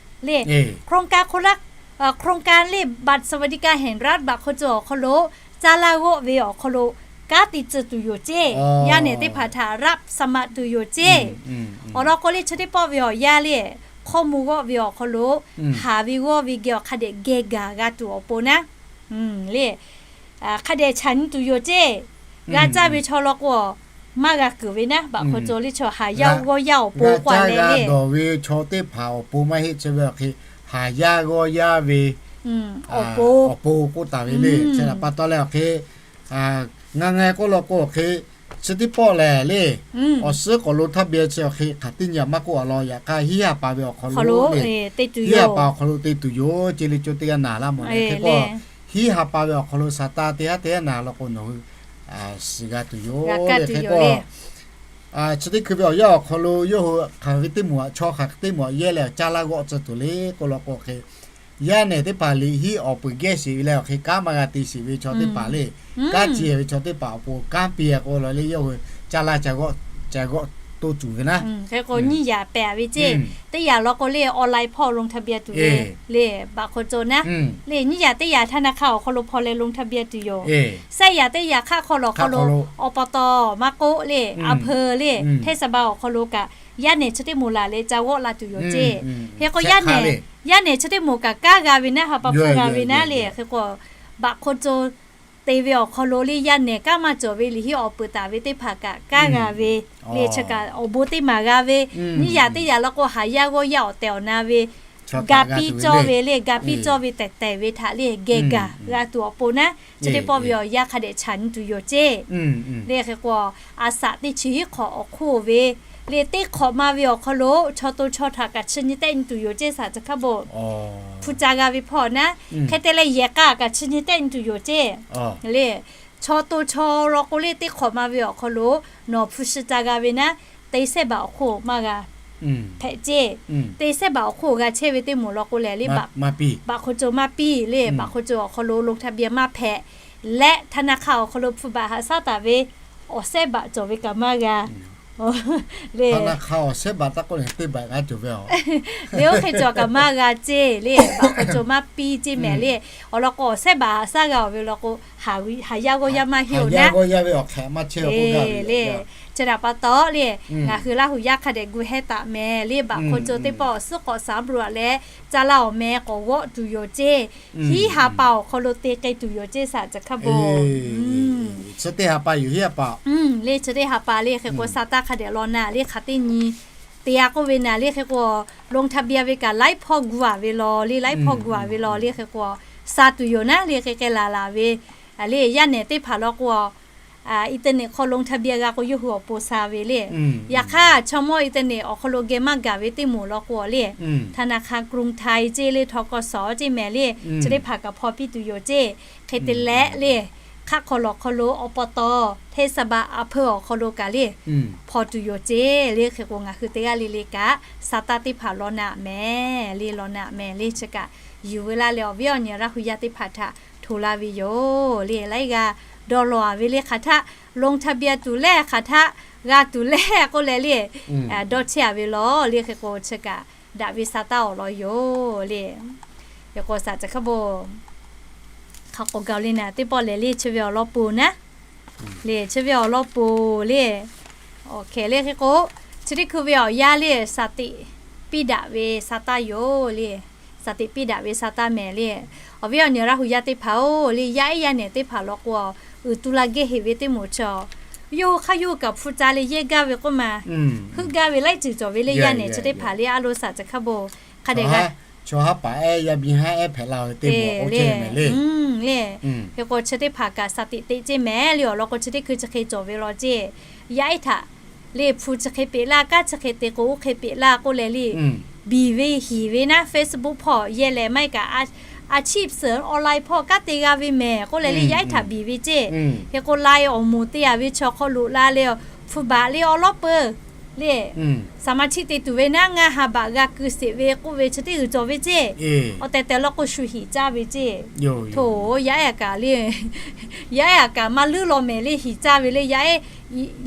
le, โครงการ โครงการ le บัตรสวัสดิการแห่งรัฐ baꞈ hk'aw cawˬ awˬ hk'aw lo caˇ laˇ g'awˆ ve awˬ hk'aw lo kanˉ te tcuh tuˬ yoˬ ceˇ. Yaˇ nehˬ teˇ hpaˍ htaꞈ รับสมัคร tuˬ yoˬ ceˇ. Awˬ lawn k'o le chi teˇ pawˆ ve awˬ yanˇ le, hk'aw mvuh g'awˆ ve awˬ hk'aw lo haˍ ve g'awˇ ve geh awˬ hk'a dehꞈ geh gaˬ g'a tuˬ awˬ pon naˉ le, hk'a dehꞈ chaꞈ nyi tuˬ yoˬ ceˇ. G'a caˇ ve chaw law k'o, maˇ g'a kuiˬ ve naˉ, baꞈ hk'aw cawˬ le chaw haˍ yaˇ g'awˇ yaˇ awˬ pon k'oˆ a leh le, g'a dawˬ ve chaw teˇ hpaˍ awˬ pon maˇ heˆ, chi ve awˬ hk'e haˍ yaˇ g'awˇ yaˇ ve awˬ pon k'oˆ taˍ ve le. Chi htaꞈ pa taw leh awˬ hk'e ngaˬ ngaˬ k'oˆ law k'o awˬ hk'e chi teˇ pawˆ lehˬ le, awˬ suhˉ k'awꞈ lo htaˇ beh chi awˬ hk'e hk'aˬ teˇ nyi a maˇ k'oˆ a law. Yaꞈ hk'aˇ hiˉ ha pa ve awˬ hk'aw lo le, hiˉ ha pa awˬ hk'aw lo te tuˬ yoˬ ceˇ le, co teˇ g'aˇ naˍ laˇ mawˬ le. Hk'e k'o hiˉ ha pa ve awˬ hk'aw lo saˍ taˇ teˇ haˉ teˇ haˉ naˍ law k'o nawˬ hui shiˍ g'a tuˬ yoˬ le. Hk'e k'o chi teˇ hkui ve awˬ yanˇ awˬ hk'aw lo yawˇ hui hk'aˬ ve teˇ moˍ aꞈ chaw hk'aˬ teˇ moˍ aꞈ yehˇ leh awˬ caˇ laˇ g'awˆ tcuh tuˬ le k'oˆ law k'o hk'e, yaˇ nehˬ teˇ hpaˍ liꞈ hiˉ awˬ peuˬ geh sheˍ ve leh awˬ hk'e kanˉ maˇ g'a te sheˍ ve chaw teˇ hpaˍ le, kanˉ ce ve chaw teˇ hpaˍ awˬ pon kanˉ piˇ a k'o law le, yawˇ hui caˇ laˇ ca g'awˆ to tuˬ ve naˉ. Hk'e k'o nyiˇ yaꞈ pehˍ ve ceˇ. Teˇ yaꞈ law k'o le online hpawˇ ลงทะเบียน tuˬ ve le, baꞈ hk'aw cawˬ naˉ le, nyiˇ yaꞈ teˇ yaꞈ ธนาคาร awˬ hk'aw lo hpaw leh ลงทะเบียน tuˬ yoˬ. Sehˆ yaꞈ teˇ yaꞈ hk'aˆ hk'aw lawˬ hk'aw lo อบต. maˇ k'oˆ le, อำเภอ le, เทศบาล awˬ hk'aw lo kaꞈ yaˇ nehˬ chi teˇ moˍ laˬ leh ca g'awˆ la tuˬ yoˬ ceˇ. Hk'e k'o yaˇ nehˬ chi teˇ moˍ kaꞈ kanˉ g'a ve naˉ, ha pa hpfuhˇ g'a ve naˉ le. Hk'e k'o baꞈ hk'aw cawˬ te ve awˬ hk'aw lo le yaˇ nehˬ kanˉ maˇ cawˬ ve liꞈ hiˉ awˬ peuˬ taˍ ve teˇ hpaˍ kaꞈ kanˉ g'a ve le, chi kaꞈ awˬ bon teˇ maˍ g'a ve, nyiˇ yaꞈ teˇ yaꞈ law k'o haˍ yaˇ g'awˇ yaˇ awˬ tehˬ awˬ na ve ga piˇ cawˇ ve le, ga piˇ cawˇ ve tehˬ tehˬ ve htaꞈ le geh gaˬ g'a tuˬ awˬ pon naˉ, chi teˇ pawˆ ve awˬ yanˇ hk'a dehꞈ chaꞈ nyi tuˬ yoˬ ceˇ. Le hk'e k'o a saꞈ teˇ chi hiˉ hk'awꞈ awˬ hk'oˆ ve le, teˇ hk'awꞈ ma ve awˬ hk'aw lo chaw to chaw htaꞈ kaꞈ chi nyi tehˆ nyi tuˬ yoˬ ceˇ saˍ caˬ hkaˇ bon. Hpu ca g'a ve hpawˇ naˉ, hk'e te leh yehˬ k'a kaꞈ chi nyi tehˆ nyi tuˬ yoˬ ceˇ. Le chaw to chaw law k'o le teˇ hk'awꞈ ma ve awˬ hk'aw lo nawˬ hpu shi ca g'a ve naˉ, te sehˆ baꞈ awˬ hk'oˆ maˇ g'a hpehꞈ ceˇ. Te sehˆ baꞈ awˬ hk'oˆ g'a chehˇ ve teˇ moˍ law k'o lehˬ le, baꞈ hk'aw cawˬ maˇ piˇ le, baꞈ hk'aw cawˬ awˬ hk'aw lo ลงทะเบียน maˇ hpehꞈ leh ธนาคาร awˬ hk'aw lo hpu baꞈ haꞈ shaˉ taˍ ve awˬ sehˆ baꞈ cawˬ ve kaꞈ maˇ g'a le. Awˬ sehˆ baꞈ taˇ k'oˆ le, teˇ baꞈ g'a cawˬ ve a le, oˇ hk'e cawˬ kaꞈ maˇ g'a ceˇ le, baꞈ hk'aw cawˬ maˇ piˇ ceˇ mehˍ le. Awˬ lawn k'o awˬ sehˆ baꞈ haꞈ shaˉ g'a awˬ ve law k'o, haˍ yaˇ g'awˇ yaˇ maˇ heˆ oˬ naˉ le. Chi htaꞈ pa taw le, ngaˬ hui Laˇ huˍ yaˇ hk'a dehꞈ gu hehˇ taˍ mehˍ le, baꞈ hk'aw cawˬ teˇ pawˆ awˬ suhˉ k'awꞈ saˍ bluꞈ a leh caˇ laˇ awˬ meh k'awꞈ g'awˆ tuˬ yoˬ ceˇ. Hiˉ ha pa awˬ hk'aw lo te k'ai tuˬ yoˬ ceˇ saˍ caˬ hkaˇ bon. Chi teˇ ha pa yoˬ, hiˉ ha pa le, chi teˇ ha pa le. Hk'e k'o sa taˇ hk'a dehꞈ law naˉ le, hk'aˬ teˇ nyi te a k'oˆ ve naˉ le. Hk'e k'o ลงทะเบียน ve kaꞈ laiˉ hpawˇ gu a ve law le, laiˉ hpawˇ gu a ve law le. Hk'e k'o sa tuˬ yoˬ naˉ le, hk'e k'ai laˬ laˬ ve le. Yaˇ nehˬ teˇ hpaˍ law k'o internet hk'aw ลงทะเบียน g'a k'o yawˇ hui awˬ pon sa ve le. Yaꞈ hk'aˇ chaw mawˇ internet awˬ hk'aw lo geh maˇ gaˬ ve teˇ moˍ law k'o le, ธนาคารกรุงไทย ceˇ le, ทกส ceˇ mehˍ le, chi teˇ hpaˍ kaꞈ hpaw piˇ tuˬ yoˬ ceˇ. Hk'e te leh le, hk'aˆ hk'aw lawˬ hk'aw lo อบต. เทศบาล อำเภอ awˬ hk'aw lo kaꞈ le hpaw tuˬ yoˬ ceˇ le. Hk'e k'o ngaˬ hui teˇ g'aˇ le le kaꞈ sa taˇ teˇ hpaˍ law naˉ mehˍ le, law naˉ mehˍ le. Chi kaꞈ yuˬ veu laˇ leh awˬ viˉ awˬ nyi Laˇ huˍ yaˇ teˇ hpaˍ htaꞈ hto laˇ ve yoˬ le. Laiˉ g'aˇ dawˇ law a ve le, hk'aˬ htaˆ ลงทะเบียน tuˬ leh hk'aˬ htaˆ g'a tuˬ leh k'oˆ leh le, dawˇ chehˇ a ve law le. Hk'e k'o chi kaꞈ daꞈ ve sa taˇ awˬ lawn yoˬ le. Hk'e k'o saˍ caˬ hkaˇ bon, hk'a k'awꞈ gaˬ le naˉ teˇ pawˆ lehˬ le, chi ve awˬ lawn poˬ naˉ le, chi ve awˬ lawn poˬ le. Awˬ hkehˍ le hk'e k'o chi teˇ hkui ve awˬ yanˇ le, saˍ teꞈ piˇ daꞈ ve sa taˇ yoˬ le. Saˍ teꞈ piˇ daꞈ ve sa taˇ mehˍ le. Awˬ viˉ awˬ nyi Laˇ huˍ yaˇ teˇ hpaˍ oˬ le, yaˇ ehˉ yaˇ nehˬ teˇ hpaˍ law k'o, uiˍ tu la geh heˍ ve teˇ moˍ chaw, yawˇ hui hk'aˇ yawˇ hui kaꞈ hpu ca leh yehˇ gaˇ ve k'oˆ ma, heuˆ gaˇ ve laiˉ ceuˬ cawˬ ve le. Yaˇ nehˬ chi teˇ hpaˍ le a lo saˍ caˬ hkaˇ bon hk'a dehꞈ g'a, chaw haˉ paˍ ehˉ yaˇ miˇ haˉ ehˉ hpehꞈ la ve teˇ moˍ le. Hk'e k'o chi teˇ hpaˍ kaꞈ saˍ teꞈ teꞈ ceˇ mehˍ le. Awˬ lawn k'o chi teˇ hkui chi hk'e cawˬ ve law ceˇ, yaˇ ehˉ htaꞈ le hpu chi hk'e peꞈ laˇ, kanˉ chi hk'e te k'o oˇ hk'e peꞈ laˇ k'oˆ leh le, biˬ ve hiˍ ve naˉ, Facebook hpawˇ yehˇ lehˬ maˇ heˆ kaꞈ, a, อาชีพเสริมออนไลน์ hpawˇ kanˉ te g'a ve mehˍ k'oˆ leh le, yaˇ ehˉ htaꞈ biˬ ve ceˇ. Hk'e k'o lai awˬ moˍ te a ve chaw hk'aw loꞈ la le, hpu baꞈ le awˉ lawˉ peuˬ le, สมาชิก te tuˬ ve naˉ ngaˇ ha baꞈ g'a keu sheˍ ve k'oˆ ve chi teˇ g'uiˬ cawˬ ve ceˇ. Awˬ tehˬ tehˬ law k'o shu hiꞈ caˇ ve ceˇ. Hto, yaˇ ehˉ a kaꞈ le, yaˇ ehˉ a kaꞈ maˇ leuˉ law mehˍ le, hiꞈ caˇ ve le, yaˇ ehˉ,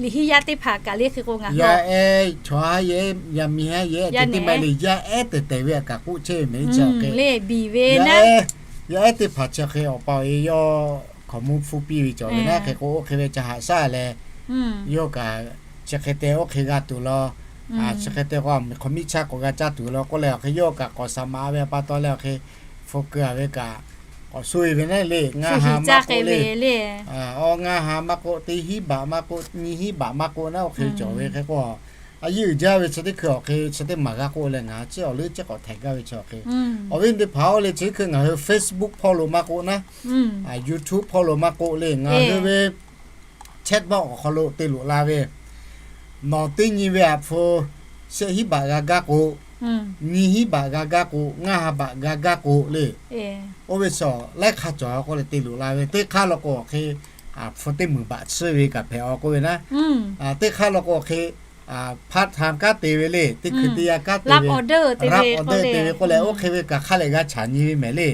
liꞈ henˇ yaˇ teˇ hpaˍ kaꞈ le hk'e k'o ngaˬ hui yaˇ ehˉ chaw haˉ yaˇ ehˉ, yaˇ miˇ haˉ yaˇ ehˉ te teˇ maˇ le, yaˇ ehˉ tehˬ tehˬ ve a kaꞈ k'oˆ chehˇ ve mehˍ le, biˬ ve naˉ, yaˇ ehˉ teˇ hpaˍ chi hk'e awˬ pa awˬ e yawˇ hkaoˍmonˇ hpfuhˇ piˇ ve cawˬ ve naˉ, hk'e k'o oˇ hk'e ve ca haꞈ shaˉ leh, yawˇ kaꞈ chi hk'e te oˇ hk'e g'a tuˬ law, chi hk'e te k'o hk'awꞈ miˇ chaˇ k'awꞈ g'a caˇ tuˬ law k'oˆ leh awˬ hk'e yawˇ kaꞈ k'awꞈ shaˍ maꞈ ve pa taw leh awˬ hk'e hpu keu a ve kaꞈ k'awꞈ suh e ve naˉ le, ngaˇ ha maˇ k'oˆ le, awˬ ngaˇ ha maˇ k'oˆ, teˇ hinˉ baꞈ maˇ k'oˆ, nyiˇ hinˉ baꞈ maˇ k'oˆ naˉ oˇ hk'e cawˬ ve hk'e k'o, a yeˇ uiˍ jaˇ ve chi teˇ hkui awˬ hk'e chi teˇ maˬ g'a k'oˆ leh ngaˬ chi awˬ leuˉ chi k'awꞈ htaiˍ gaˇ ve chi awˬ hk'e, awˬ viˉ teˇ hpaˍ oˇ le chi teˇ hkui ngaˬ hui Facebook hpawˇ lo maˇ k'oˆ naˉ, YouTube hpawˇ lo maˇ k'oˆ le, ngaˬ hui ve chatbox awˬ hk'aw lo te loꞈ la ve, nawˬ teˇ nyi ve aꞈ hpu shehˆ hinˉ baꞈ g'a gaˇ k'o, nyiˇ hinˉ baꞈ g'a gaˇ k'o, ngaˇ ha baꞈ g'a gaˇ k'o le, oˇ ve shawˍ laiˉ hk'aˇ cawˬ k'oˆ leh te loꞈ la ve, teˇ hk'aˇ law k'o awˬ hk'e hpu teˇ meunˍ baꞈ tsuhˇ ve kaꞈ hpehꞈ a k'oˆ ve naˉ, teˇ hk'aˇ law k'o awˬ hk'e part time kanˉ te ve le, teˇ hkui teˇ yanˇ kanˉ te ve, rough order te ve k'oˆ leh oˇ hk'e ve kaꞈ hk'a lehˬ g'a chaꞈ nyi ve mehˍ le.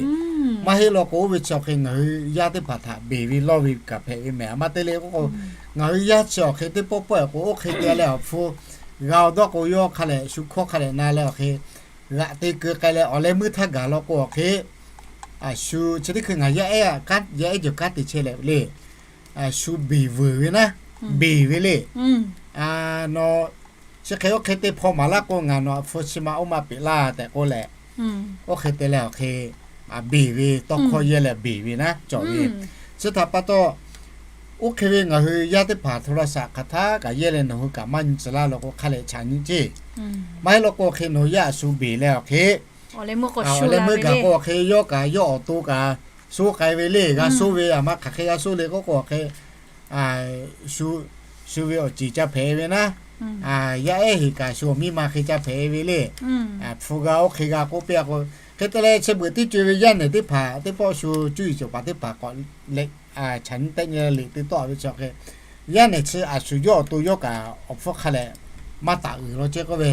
Maˇ heˆ law k'o oˇ ve chi awˬ hk'e ngaˬ hui yaˇ teˇ hpaˍ htaꞈ beˬ ve lawˇ ve kaꞈ hpehꞈ ve mehˍ. A maˇ te le k'oˆ k'o, ngaˬ hui yaˇ chi awˬ hk'e teˇ pawˆ pawˆ k'o oˇ hk'e te leh awˬ hpu g'a awˬ dawˇ k'o yawˇ hk'a lehˬ shu hkawˇ hk'a lehˬ na leh awˬ hk'e g'aꞈ te keu k'ai leh awˬ leh meuˇ htaˇ gaˬ law k'o awˬ hk'e, a shu chi teˇ hkui ngaˬ yaˇ ehˉ, yaˇ ehˉ jawˬ kanˉ te chehˇ leh le, shu beˬ veuˬ ve naˉ, beˬ ve le. Nawˬ chi hk'e oˇ hk'e te hpaw maˍ laˇ k'o ngaˬ nawˬ aꞈ hpu chi ma oˇ ma peꞈ laˇ tehꞈ k'oˆ leh, oˇ hk'e te leh awˬ hk'e beˬ ve tawˇ hkawˇ yehˇ leh beˬ ve naˉ cawˬ ve. Chi htaꞈ pa taw, oˇ hk'e ve ngaˬ hui yaˇ teˇ hpaˍ โทรศัพท์ hk'aˬ htaˇ kaꞈ yehˇ leh nawˬ hui kaꞈ maˇ nyi tcuh laˇ law k'o hk'a lehˬ chaꞈ nyi ceˇ. Maˇ heˆ law k'o hk'e nawˬ yaˇ a shu beˬ leh awˬ hk'e awˬ leh meuˇ gaˬ k'o awˬ hk'e yawˇ kaꞈ yawˇ awˬ to kaꞈ soˉ k'ai ve le, g'a soˉ ve a ma hk'aˬ hk'e g'a soˉ le k'oˆ k'o awˬ hk'e shu ve awˬ ceˬ ca hpehꞈ ve naˉ, yaˇ ehˉ heˍ kaꞈ shu awˬ miˇ ma hk'e ca hpehꞈ ve le. Hpu g'a oˇ hk'e g'a k'oˆ piˇ a k'o, hk'e te leh chi beuꞈ teˇ co e ve yaˇ nehˬ teˇ hpaˍ teˇ pawˆ shu cuˇ yiˍ cawˬ paˍ teˇ hpaˍ k'awꞈ leh chaꞈ nyi tehˆ nyi liꞈ te tawˆ a ve chi hk'e, yaˇ nehˬ chi a shu yawˇ awˬ to yawˇ kaꞈ awˬ hpfuhˇ hk'a lehˬ maˇ taˍ uiˍ law ceˇ k'oˆ ve,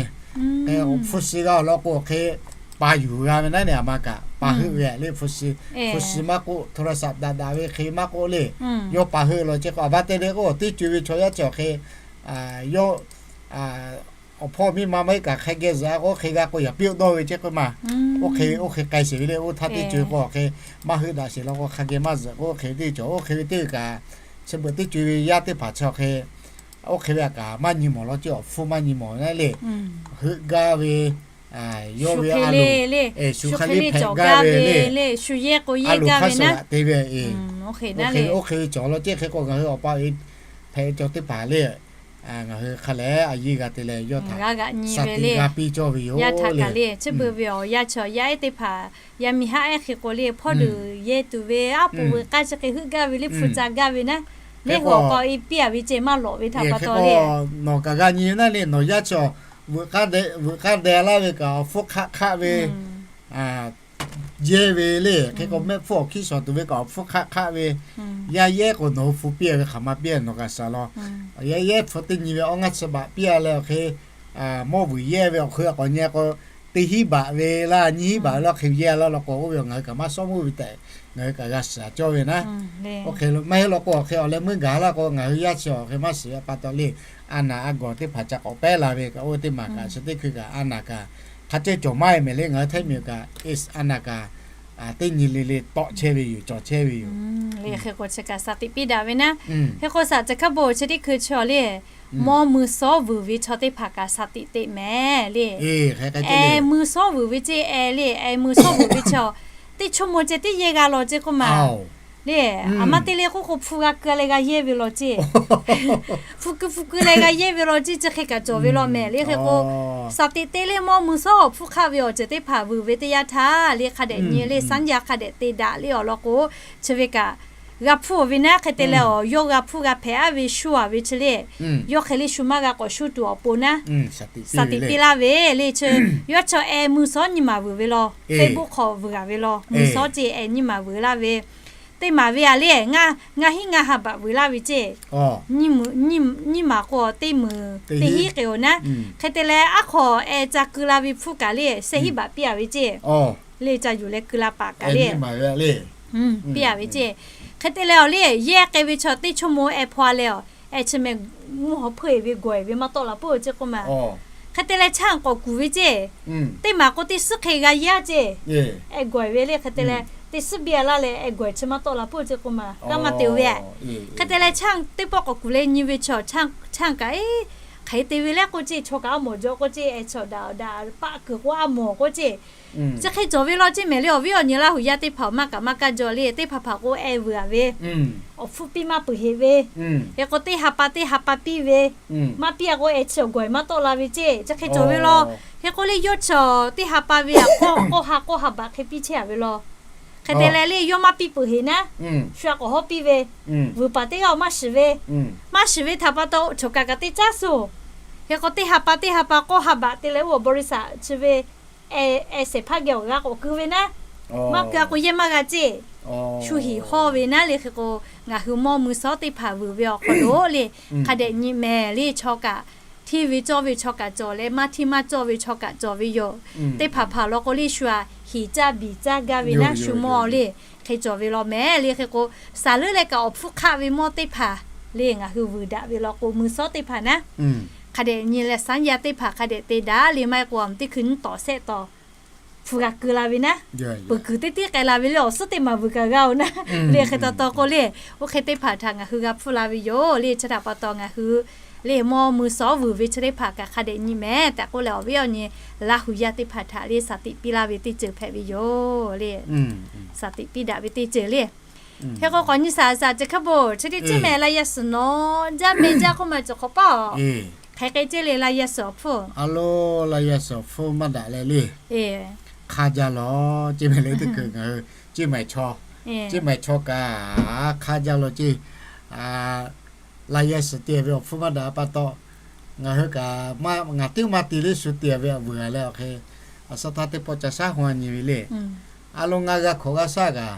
awˬ hpu shi g'a awˬ lawn k'o awˬ hk'e pa yuˬ g'a ve naˉ ne a ma kaꞈ pa heuˆ ve le. Hpu shi maˇ k'oˆ โทรศัพท์ daꞈ daꞈ ve hk'e maˇ k'oˆ le, yawˇ pa heuˆ law ceˇ k'o a ba te le k'o teˇ co e ve chaw yaˇ chi awˬ hk'e yawˇ awˬ hpawˇ miˇ ma maˇ heˆ kaꞈ hk'a geh zuhꞈ a k'o hk'e g'a k'o yaꞈ piˇ dawˇ ve ceˇ k'oˆ ma. Oˇ hk'e oˇ hk'e k'ai sheˍ ve le, oˇ htaˇ teˇ co e k'o awˬ hk'e maˇ heuˆ daꞈ sheˍ law k'o hk'a geh maˇ zuhꞈ k'o oˇ hk'e teˇ cawˬ oˇ hk'e ve teˇ kaꞈ, chi beuꞈ teˇ co e ve yaˇ teˇ hpaˍ chi awˬ hk'e oˇ hk'e ve a kaꞈ maˇ nyi mawˬ law ceˇ, awˬ hpfuhˇ maˇ nyi mawˬ naˉ le. Heuˆ gaˇ ve yawˇ ve a loˍ, shu hk'a le hpehꞈ gaˇ ve le, shu yehˇ k'o yehˇ gaˇ ve naˉ te ve, oˇ hk'e ve cawˬ law ceˇ. Hk'e k'o ngaˬ hui awˬ pa e hpehꞈ ve cawˬ teˇ hpaˍ le, ngaˬ hui hk'a lehˬ a yeˇ g'a te leh yawˇ htaꞈ shaˍ tiꞈ g'a piˇ cawˇ ve yoˬ le. Chi beuꞈ ve awˬ yaˇ chaw yaˇ ehˉ teˇ hpaˍ, yaˇ miˇ haˉ ehˉ hk'e k'o le hpawˇ luˬ yehˇ tuˬ ve aˉ poꞈ veuꞈ k'aˇ chi hk'e heuˆ gaˇ ve le, hpu ca gaˇ ve naˉ, le k'o k'awꞈ e piˇ a ve ceˇ maˇ lawꞈ ve htaꞈ pa taw le. Nawˬ kaꞈ g'a nyi naˉ le, nawˬ yaˇ chaw veuꞈ k'aˇ deh laˇ ve kaꞈ awˬ hpfuhˇ hk'aˆ hk'aˆ ve yehˇ ve le. Hk'e k'o mehˆ hpfuhˇ awˬ hkiˇ shawˍ tuˬ ve kaꞈ awˬ hpfuhˇ hk'aˆ hk'aˆ ve, yaˇ yehˇ k'o nawˬ hui hpu piˇ a ve hk'aˬ ma piˇ a nawˬ kaꞈ shaˍ law. Yaˇ yehˇ hpu teˇ nyi ve awˇ ngaˇ chi baꞈ piˇ a leh awˬ hk'e mawˇ vuiˬ yehˇ ve awˬ hk'e k'awꞈ nyi k'o teˇ hinˉ baꞈ ve laˇ nyiˇ hinˉ baꞈ ve laˇ hk'e yehˇ laˇ law k'o oˇ ve awˬ ngaˬ hui kaꞈ maˇ shawˉ meuˇ ve tehꞈ ngaˬ hui kaꞈ g'a shiˍ cawˇ ve naˉ. Oˇ hk'e maˇ heˆ law k'o awˬ hk'e awˬ leh meuˇ gaˬ laˇ k'o ngaˬ hui yaˇ chi awˬ hk'e maˇ shiˍ ve pa taw le, a naˍ a gawˬ teˇ hpaˍ ca k'awꞈ pehˉ la ve kaꞈ oˇ ve teˇ maˬ kaꞈ chi teˇ hkui kaꞈ a naˍ kaꞈ hk'a ceuˇ cawˬ maˇ e mehˍ le. Ngaˬ hui hteˇ miˬ kaꞈ a naˍ kaꞈ teˇ nyi le le tawˆ chehˇ ve yoˬ, cawˬ chehˇ ve yoˬ. Hk'e k'o chi kaꞈ shaˍ tiꞈ piˇ daꞈ ve naˉ. Hk'e k'o shaˍ ceuˬ hk'a beuꞈ chi teˇ hkui chi awˬ le, mawˇ mui sawˉ vuiˬ ve chaw teˇ hpaˍ kaꞈ shaˍ tiꞈ teꞈ mehˍ le. Ehˍ mui sawˉ vuiˬ ve ceˇ ehˍ le, ehˍ mui sawˉ vuiˬ ve chaw teˇ chaw maw ceh teˇ yehˇ g'a law ceˇ k'oˆ ma le. A ma te le k'oˆ k'o hpu g'a keu leh g'a yehˇ ve law ceˇ. Hpu keu hpu keu leh g'a yehˇ ve law ceˇ, chi hk'e kaꞈ cawˬ ve law mehˍ le. Hk'e k'o shaˍ tiꞈ te le mawˇ mui sawˉ awˬ hpfuhˇ hk'aˆ ve awˬ ceuˬ teˇ hpaˍ vuiˬ ve teˇ yanˇ htaˇ le hk'a dehꞈ nyi le, sanˉ yaˇ hk'a dehꞈ te daꞈ le awˬ lawn k'o, chi ve kaꞈ g'a hpuˇ ve naˉ. Hk'e te leh awˬ yawˇ g'a hpuˇ g'a hpehꞈ aˉ ve shu a ve chi le, yawˇ hk'e le shu maˇ g'a k'awꞈ shu tuˬ awˬ pon naˉ, shaˍ tiꞈ piˇ laˇ ve le. Chi yawˇ chaw eh mui shawˉ nyiˇ maˬ vuiˬ ve law, Facebook hk'aw vuiˬ a ve law, mui shawˉ ceˇ eh nyiˇ maˬ vuiˬ laˇ ve, teˇ maˬ ve a le, ngaˇ hinˉ ngaˇ ha baꞈ vuiˬ laˇ ve ceˇ. Nyiˇ maˬ k'o teˇ mui teˇ hinˉ k'e-oˬ naˉ. Hk'e te leh aˉ hk'aw eh ca keu la ve hpuˇ kaꞈ le, shehˆ hinˉ baꞈ piˇ a ve ceˇ. Le ca yuˬ leh keu la paˍ kaꞈ le piˇ a ve ceˇ. Hk'e te leh awˬ le yehˇ k'ai ve chaw teˇ chaw mo eh hpaw leh awˬ, eh chi meh mvuhˇ haw hpeuˇ eˬ ve gawˬ eˬ ve maˇ tawˆ la peuˬ ceˇ k'oˆ ma. Hk'e te leh chaˇ k'awꞈ kuˬ ve ceˇ. Teˇ maˬ k'o teˇ suhˉ hk'e g'a yaˇ ceˇ. Eh gawˬ eˬ ve le hk'e te leh, teˇ suhˉ biˇ a laˇ leh eh gawˬ eˬ chi maˇ tawˆ la peuˬ ceˇ k'oˆ ma. Kaˇ maˇ te-o ve. Hk'e te leh chaˇ teˇ pawˆ k'awꞈ kuˬ leh nyi ve chaw, chaˇ kaꞈ eˬ, hk'e te ve leh k'oˆ ceˇ, chaw kaꞈ a mawˬ jaw k'oˆ ceˇ, eh chaw daꞈ daꞈ paˆ kuiˬ k'o a mawˬ k'oˆ ceˇ. Chi hk'e cawˬ ve law ceˇ mehˍ le. Awˬ viˉ awˬ nyi Laˇ huˍ yaˇ teˇ hpaˍ maˇ kaꞈ maˇ kaˇ jaw le, teˇ hpaˍ hpaˍ k'o eh vuiˬ a ve, awˬ hpfuhˇ piˇ maˇ peuˬ heꞈ ve, hk'e k'o teˇ ha pa teˇ ha pa piˇ ve, maˇ piˇ a k'o eh chi awˬ gawˬ eˬ maˇ tawˆ la ve ceˇ. Chi hk'e cawˬ ve law. Hk'e k'o le yawˇ chaw teˇ ha pa ve a k'awˇ k'awˇ ha k'awˇ ha baꞈ hk'e piˇ chehˇ a ve law. Hk'e te leh le yawˇ maˇ piˇ peuˬ heꞈ naˉ, shu a k'awꞈ hawˉ piˇ ve, vuiˬ paˍ teˇ g'aˇ maˇ shiˍ ve, maˇ shiˍ ve htaꞈ pa taw chaw kaꞈ kaꞈ teˇ caˉ suh. Hk'e k'o teˇ ha pa teˇ ha pa k'awˇ ha baꞈ te leh oˇ awˬ บริษัท chi ve eh shehˍ hpaˇ geh awˬ g'a k'awꞈ keu ve naˉ, maˇ keu a k'o yehˇ maˇ g'a ceˇ. Shu hiˍ hawˇ ve naˉ le. Hk'e k'o ngaˬ hui mawˇ mui shawˉ teˇ hpaˍ vuiˬ ve awˬ hk'aw lo le, hk'a dehꞈ nyi mehˍ le. Chaw kaꞈ hteˇ ve cawˇ ve chaw kaꞈ cawˬ leh maˇ hteˇ maˇ cawˇ ve chaw kaꞈ cawˬ ve yoˬ. Teˇ hpaˍ hpaˍ law k'o le shu a hiˍ caˇ biˬ caˇ gaˇ ve naˉ shu mawˇ le. Hk'e cawˬ ve law mehˍ le. Hk'e k'o saˍ leuˉ leh kaꞈ awˬ hpfuhˇ hk'aˆ ve mawˇ teˇ hpaˍ le ngaˬ hui vuiˬ daꞈ ve law k'o mui shawˉ teˇ hpaˍ naˉ, hk'a dehꞈ nyi leh saˉ yaˇ teˇ hpaˍ hk'a dehꞈ te daꞈ le. Maˇ heˆ k'o a teˇ hkui nyiˇ tawˍ shehˆ tawˍ hpu g'a keu la ve naˉ, peuˬ kuiˬ teˇ tiˉ k'ai la ve le awˬ suhˉ teˇ maˬ vuiˬ kaꞈ g'a-oˬ naˉ le. Hk'e taw taw k'o le, oˇ hk'e teˇ hpaˍ htaꞈ ngaˬ hui g'a hpuˇ la ve yoˬ le. Chi htaꞈ pa taw ngaˬ hui le mawˇ mui shawˉ vuiˬ ve chi teˇ hpaˍ kaꞈ hk'a dehꞈ nyi mehˍ tehꞈ k'oˆ leh awˬ viˉ awˬ nyi Laˇ huˍ yaˇ teˇ hpaˍ htaꞈ le shaˍ tiꞈ piˇ laˇ ve teˇ ceuˬ hpehꞈ ve yoˬ le. Shaˍ tiꞈ piˇ daꞈ ve teˇ ceuˬ le. Hk'e k'o k'awꞈ nyi shaˍ shaˍ ceˬ hk'aˇ bon chi teˇ ciˉ mehˍ la yaꞈ suhˍ nawˉ jaˇ meh jaˇ k'oˆ ma cawˬ hk'awꞈ paˇ-oˬ. Hk'e k'e ceˇ le la yaꞈ suhˍ awˬ hpfuhˇ. A lo, la yaꞈ suhˍ awˬ hpfuhˇ maˇ daꞈ leh le. Hk'aˇ jaˇ lawˬ ceˇ mehˍ le teˇ hkui ngaˬ hui ceˇ mehˍ chaw, ceˇ mehˍ chaw kaꞈ hk'aˇ jaˇ lawˬ ceˇ. La yaꞈ suhˍ te ve awˬ hpfuhˇ maˇ daꞈ pa taw, ngaˬ hui kaꞈ ngaˬ tiˉ maˇ te le shu te ve awˬ vuiˬ a leh awˬ hk'e, a shaˉ htaˇ teˇ pawˆ ca shaˉ hawˇ nyi ve le. A lo ngaˬ g'a hk'awꞈ g'a shaˉ kaꞈ,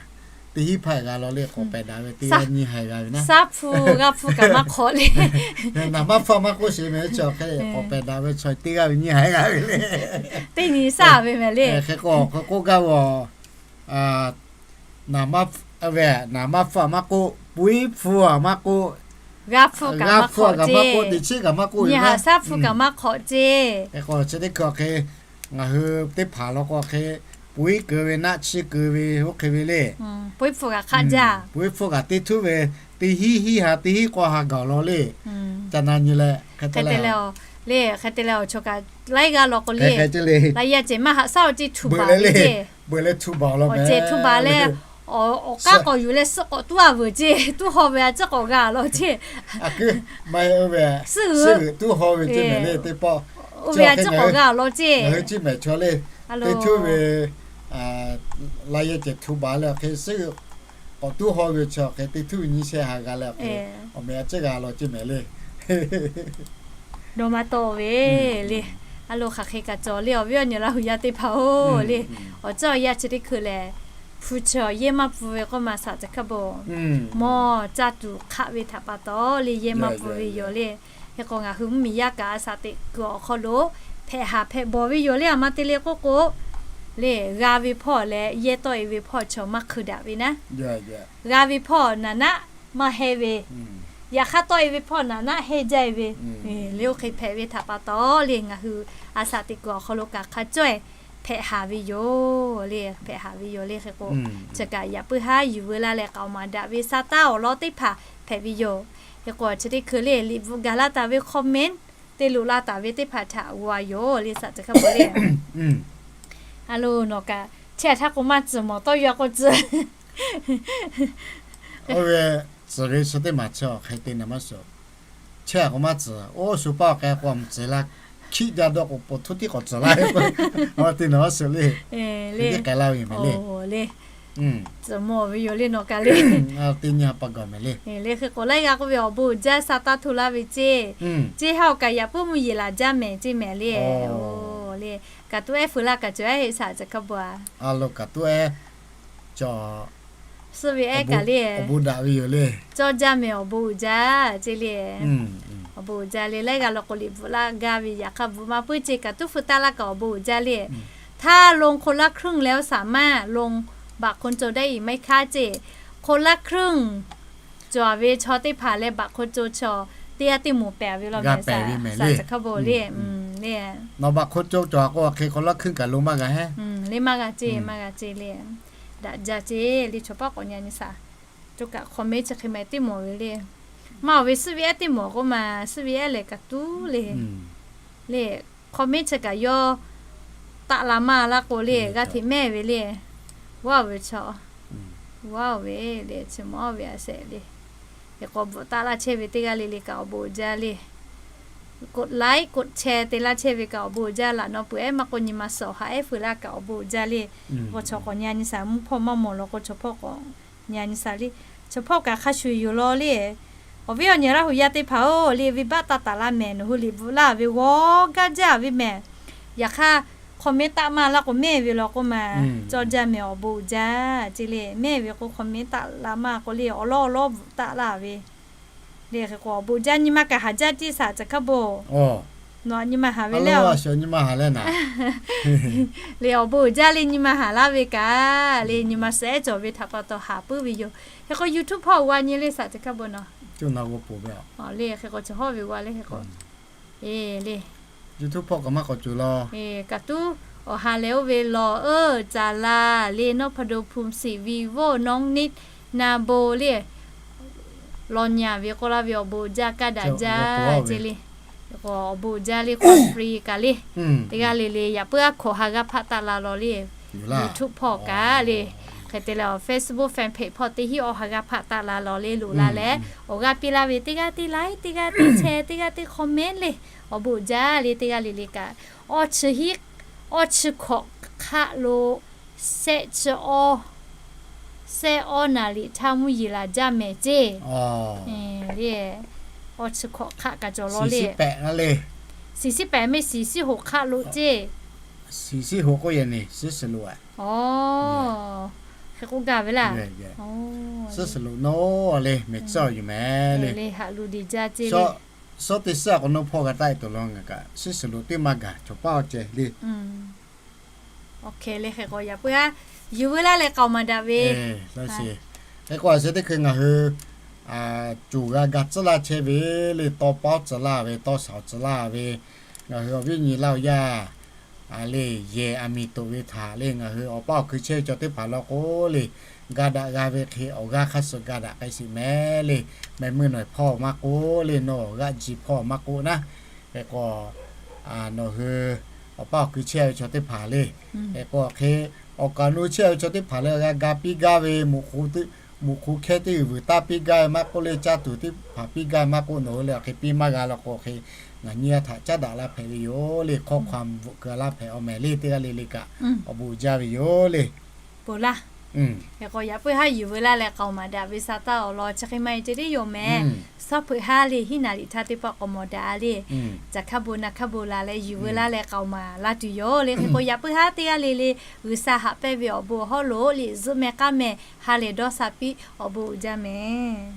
teˇ hinˉ hpaˇ g'a law le k'awꞈ pehꞈ daꞈ ve teˇ g'aˇ nyi haiˬ g'a ve naˉ. Shaˉ hpu g'a hpu kaꞈ maˇ hk'awꞈ le. Naˍ maˇ hpfuhˇ maˇ k'oˆ sheˍ mehˍ ve chi awˬ hk'e k'awꞈ pehꞈ daꞈ ve chaw teˇ g'aˇ ve nyi haiˬ g'a ve le. Teˇ nyi shaˉ ve mehˍ le. Hk'e k'o hk'e k'oˆ gaˇ ve, naˍ maˇ, naˍ maˇ hpfuhˇ maˇ k'oˆ, puiˉ hpu a maˇ k'oˆ, g'a hpfuhˇ kaꞈ maˇ k'oˆ, teˇ chiˉ kaꞈ maˇ k'oˆ, nyi haiˬ shaˉ hpu kaꞈ maˇ hk'awꞈ ceˇ. Hk'e k'o chi teˇ hkui awˬ hk'e ngaˬ hui teˇ hpaˍ law k'o hk'e, puiˉ keu ve naˆ chiˇ keu ve oˇ hk'e ve le. Puiˉ hpu kaꞈ hk'aˇ jaˇ. Puiˉ hpu kaꞈ teˇ htuˉ ve, teˇ hinˉ hinˉ ha teˇ hinˉ k'awˇ ha gaˬ law le. Ca na nyi leh hk'e te leh le, hk'e te leh awˬ chaw kaꞈ laiˉ g'aˇ law k'o le, la yaꞈ ceˬ maˇ haꞈ shaˉ awˬ ceˇ htu baˬ le ceˇ. Beuꞈ leh htu baˬ law mehˍ. Awˬ ceˇ htu baˬ leh awˬ k'aˉ k'awꞈ yuˬ leh suhˆ k'awꞈ tuˉ a veuˬ ceˇ. Tuˉ haw ve a ciˉ k'awꞈ g'a law ceˇ. A kuiˉ maˇ heˆ oˇ ve, suhˆ g'euꞈ tuˉ haw ve ceˇ mehˍ le teˇ pawˆ. Oˇ ve a ciˉ k'awꞈ g'a law ceˇ. Ngaˬ hui ceˇ mehˍ chaw le, teˇ htuˉ ve la yaꞈ ceˬ htu baˬ leh awˬ hk'e suhˆ g'euꞈ k'awꞈ tuˉ haw ve chi awˬ hk'e teˇ htuˉ ve nyiˇ shehˆ ha g'a leh awˬ hk'e, awˬ meh a ciˉ g'a law ceˇ mehˍ le. Dawˇ maˇ tawˆ ve le. A lo hk'aˬ hk'e kaꞈ cawˬ le awˬ viˉ awˬ nyi Laˇ huˍ yaˇ teˇ hpaˍ-oˬ le. Awˬ ceuˬ awˬ yanˇ chi teˇ hkui lehˬ, hpu chi awˬ yehˇ maˇ pfuhˇ ve k'oˆ ma shaˍ ceˬ hk'aˇ bon, mawˇ caˇ tuˬ hk'aˆ ve htaꞈ pa taw le yehˇ maˇ pfuhˇ ve yoˬ le. Hk'e k'o ngaˬ hui mvuhˇmiˬ yaˇ kaꞈ a shaˍ teꞈ kuiˬ awˬ hk'aw lo hpehꞈ haˍ hpehꞈ bawˬ ve yoˬ le. A ma te le k'oˆ k'o le, g'a ve hpawˇ leh yehˇ tawˆ e ve hpawˇ chaw maˇ hkui daꞈ ve naˉ. G'a ve hpawˇ naˍ naˆ maˇ hehnˇ ve, yaꞈ hk'aˇ tawˆ e ve hpawˇ naˍ naˆ hehnˇ jaˇ e ve le. Oˇ hk'e hpehꞈ ve htaꞈ pa taw le ngaˬ hui a shaˍ teꞈ kuiˬ awˬ hk'aw lo kaꞈ hk'a cawˇ e hpehꞈ haˍ ve yoˬ le. Hpehꞈ haˍ ve yoˬ le. Hk'e k'o chi kaꞈ yaꞈ puiˉ haˉ yuˬ veu laˇ leh k'aoˍ maˍ daꞈ ve sa taˇ awˬ lawn teˇ hpaˍ hpehꞈ ve yoˬ. Hk'e k'o chi teˇ hkui le liꞈ bvuhꞈ gaˬ laˇ taˍ ve comment te loꞈ la taˍ ve teˇ hpaˍ htaꞈ g'a yoˬ le shaˍ ceˬ hk'aˇ bon le. A lo nawˬ kaꞈ chehˇ htaˇ k'o maˇ tcuhˍ mawˬ tawˇ yaw k'o tcuhˍ. Oˇ ve tcuhˍ ve chi teˇ maˬ chi awˬ hk'e te naˍ maˇ suhˍ. Chehˇ a k'o maˇ tcuhˍ. Oˇ shu paˇ awˬ k'ai k'o a mvuhˇ tcuhˍ laˇ, hkiˆ jaˇ dawˇ k'o po htuˇ tiˉ k'awꞈ tcuhˍ laˇ ve k'o, a te naˍ maˇ suhˍ le. Hk'e te k'ai laˇ ve yoˬ mehˍ le. Tcuh mawˬ ve yoˬ le nawˬ kaꞈ le. Teˇ nyi pa gawˬ mehˍ le. Le hk'e k'o laiˉ g'aˇ k'oˆ ve awˬ bon uiˍ jaˇ sa taˇ hto laˇ ve ceˇ. Ceˇ ha awˬ kaꞈ yaꞈ puiˉ mvuhˇ yeˬ laˬ jaˇ mehˍ ceˇ mehˍ le. Le, kaꞈ tuˉ ehˉ feu laˇ kaꞈ cawˬ ehˉ heˆ shaˍ ceˬ hk'a bon a. Suh ve ehˉ kaꞈ le, cawˇ jaˇ mehˍ awˬ bon uiˍ jaˇ ceˇ le. Awˬ bon uiˍ jaˇ le, laiˉ g'aˇ lo k'o liꞈ bvuhꞈ laˇ gaˇ ve yaꞈ hk'aˇ bvuhꞈ maˇ puiˉ ceˇ, kaꞈ tuˉ feu taˇ laˇ kaꞈ awˬ bon uiˍ jaˇ le. Htaˇ ลงคนละครึ่ง leh oˇ shaˍ maˇ ลง บัตรคนจนได้อีกไหมคะ ceˇ. คนละครึ่ง cawˬ ve chaw teˇ hpaˍ leh บัตรคนจน chaw teˇ g'aˇ teˇ moˍ pehˍ ve law mehˍ shaˍ ceˬ hk'a bon le. Le, nawˬ บัตรคนจน cawˬ k'o hk'e คนละครึ่ง kaꞈ lo maˇ g'a heˆ. Le maˇ g'a ceˇ, maˇ g'a ceˇ le. Daꞈ jaˇ ceˇ le, chaw hpawˇ k'awꞈ nyi a nyi shaˍ. Cawˬ kaꞈ hk'awꞈ mehˉ chi hk'e mehˍ teˇ mawˬ ve le. Maˇ awˬ ve suhˉ ve ehˉ teˇ mawˬ k'oˆ ma, suhˉ ve ehˉ lehˬ kaꞈ tuˉ le. Le, hk'awꞈ mehˉ chi kaꞈ yawˇ taˆ la maˇ laˇ k'o le, g'a hteꞈ mehˇ ve le. Waˇ ve chaw, waˇ ve le, chi mawˇ ve a shehˍ le. Hk'e k'o bvuhꞈ taˆ laˇ chehˇ ve teˇ g'aˇ le le kaꞈ awˬ bon uiˍ jaˇ le. กดไลค์ กดแชร์ te laˇ chehˇ ve kaꞈ awˬ bon uiˍ jaˇ. Laꞈ naw peuˬ ehˉ maˇ k'oˆ nyi ma suhˍ awˬ ha ehˉ feu laˇ kaꞈ awˬ bon uiˍ jaˇ le. K'o chaw k'awꞈ nyi a nyi shaˍ, mvuhˇ hpawˇ maˇ mawˬ law k'o chaw hpawˇ k'awꞈ nyi a nyi shaˍ le. Chaw hpawˇ kaꞈ hk'a shuˍ yoˬ law le. Awˬ viˉ awˬ nyi Laˇ hu yaˇ teˇ hpaˍ-oˬ, le venˇbaˆ taˇ taˍ laˇ mehˍ, nawˬ hui liꞈ bvuhꞈ laˇ ve g'awˇ gaˇ jaˇ ve mehˍ. Yaꞈ hk'aˇ hk'awꞈ mehˉ taˆ maˇ laˇ k'o mehˇ ve law k'oˆ ma, cawˇ jaˇ mehˍ awˬ bon uiˍ jaˇ ceˇ le. Mehˇ ve k'o hk'awꞈ mehˉ taˆ la maˇ k'o le, awˬ lawˉ awˬ lawˉ bvuhꞈ taˆ laˇ ve. Le hk'e k'o awˬ bon uiˍ jaˇ, nyi ma kaꞈ haˍ jaˇ tiˇ shaˍ ceˬ hk'a bon. Nawˬ nyi ma haˍ ve le, nyi ma haˍ le naˍ. Le awˬ bon uiˍ jaˇ le, nyi ma haˍ laˇ ve kaꞈ le, nyi ma suhˍ ehˉ cawˬ ve htaꞈ pa taw haˍ puiˉ ve yoˬ. Hk'e k'o YouTube hpawˇ g'a nyi le shaˍ ceˬ hk'a bon nawˬ. Le hk'e k'o chaw hawˇ ve g'a le hk'e k'o. E le, YouTube hpawˇ kaꞈ maˇ k'awꞈ cawˬ law. Kaꞈ tuˉ awˬ ha lehˬ oˇ ve lawˬ, eˬ, caˍ la le, nawˉ hpa do ภูมิสิริ vivo น้องนิด นาโบ le, lawˬ nyi ve k'oˆ laˇ ve awˬ bon uiˍ jaˇ, kaˇ daꞈ jaˇ ceˇ le. Awˬ bon uiˍ jaˇ le, k'o free kaꞈ le. Teˇ g'aˇ le le yaꞈ puiˉ aˉ hkawꞈ ha g'aˇ hpaˆ taˆ la law le. YouTube hpawˇ kaꞈ le, hk'e te leh awˬ Facebook fan page hpawˇ teˇ hinˉ awˬ ha g'aˇ hpaˆ taˆ la law le, loꞈ la leh awˬ g'aˇ piˇ laˇ ve teˇ g'aˇ teˇ like, teˇ g'aˇ teˇ share, teˇ g'aˇ teˇ comment le, awˬ bon uiˍ jaˇ le. Teˇ g'aˇ le le kaꞈ awˇ chi hiˆ, awˇ chi hkawꞈ hk'aˆ lo shehˆ chi awˇ, shehˆ awˇ naˍ riˍ htaˇ mvuhˇ yeˬ laˬ jaˇ mehˍ ceˇ. Awˇ chi hkawꞈ hk'aˆ kaꞈ cawˬ law le. Shiˍ shiˉ pehꞈ mehˆ shiˍ shiˉ hoꞈ hk'aˆ lo ceˇ. Shiˍ shiˉ hoꞈ k'oˆ yehˬ neˬ, shiˉ shiˍ loꞈ a. Hk'e k'oˆ gaˇ ve laˇ. Shiˉ shiˍ loꞈ nawˉ le mehˍ tcuhˉ yoˬ mehˍ le. Haꞈ lu deˬ jaˇ ceˇ le. Suhˉ teˇ suhˉ a k'o nawˉ hpawˇ g'a taˆ e tuˬ law ngaˬ kaꞈ shiˉ shiˍ loꞈ teˇ maˇ gaˬ cawˬ paˇ awˬ ceh le. Awˬ hk'e le hk'e k'o yaꞈ puiˉ haˉ yuˬ veu laˇ leh k'aoˍ maˍ daꞈ ve. Hk'e k'o a sheh teˇ hkui ngaˬ hui coˬ g'a ga tcuhˉ laˇ chehˇ ve le, tawˇ pawˉ tcuh laˇ ve, tawˇ shaˍ tcuh laˇ ve, ngaˬ hui awˬ viˉ nyi Laˇhuˍ yaˇ le, yehˬ aˬ miˍ toꞈ ve htaꞈ le ngaˬ hui awˬ paˇ awˬ kui chehˇ ve chaw teˇ hpaˍ law k'o le, ga daꞈ g'a ve hk'e awˬ g'aˇ hk'aˇ suh ga daꞈ k'ai sheˍ mehˍ le. Meh meuˇ nawˬ hpawˇ maˇ k'oˆ le, nawˬ g'aˆ ji hpawˇ maˇ k'oˆ naˉ. Hk'e k'o nawˬ hui awˬ paˇ awˬ kui chehˇ ve chaw teˇ hpaˍ le, hk'e k'o hk'e awˬ kaˍ nu chehˇ ve chaw teˇ hpaˍ le g'a ga piˇ gaˇ ve, muꞈ k'u hkehˇ teˇ g'uiˬ vuiˬ taˇ piˇ gaˇ ve maˇ k'oˆ le, caˇ tuˬ teˇ hpaˍ piˇ gaˇ ve maˇ k'oˆ, nawˬ hui le awˬ hk'e piˇ maˇ g'a law k'o hk'e ngaˬ nyi a htaꞈ caˉ daꞈ laˇ hpehꞈ ve yoˬ le. Hkawˇ hk'a bvuhꞈ keu laˇ hpehꞈ awˬ mehˍ le. Teˇ g'aˇ le le kaꞈ awˬ bon uiˍ jaˇ ve yoˬ le. Peuˬ laˇ. Hk'e k'o yaꞈ puiˉ haˉ yuˬ veu laˇ leh k'aoˍ maˍ daꞈ ve sa taˇ awˬ lawn chi hk'e maˇ heˆ ce teˇ yoˬ mehˍ. Suhˉ hpeuꞈ haˉ le hiˉ naˍ riˍ htaˇ teˇ pawˆ k'awꞈ mawˬ daꞈ le. Caˬ hk'a bon naˍ hk'a bon la leh yuˬ veu laˇ leh k'aoˍ maˍ la tuˬ yoˬ le. Hk'e k'o yaꞈ puiˉ haˉ teˇ g'aˇ le le G'uiˬsha haꞈ pehnˇ ve awˬ bon awˬ hawˉ lo liꞈ zuhˆ meh k'aˉ meh ha lehˬ dawˇ sha piˇ awˬ bon uiˍ jaˇ mehˍ.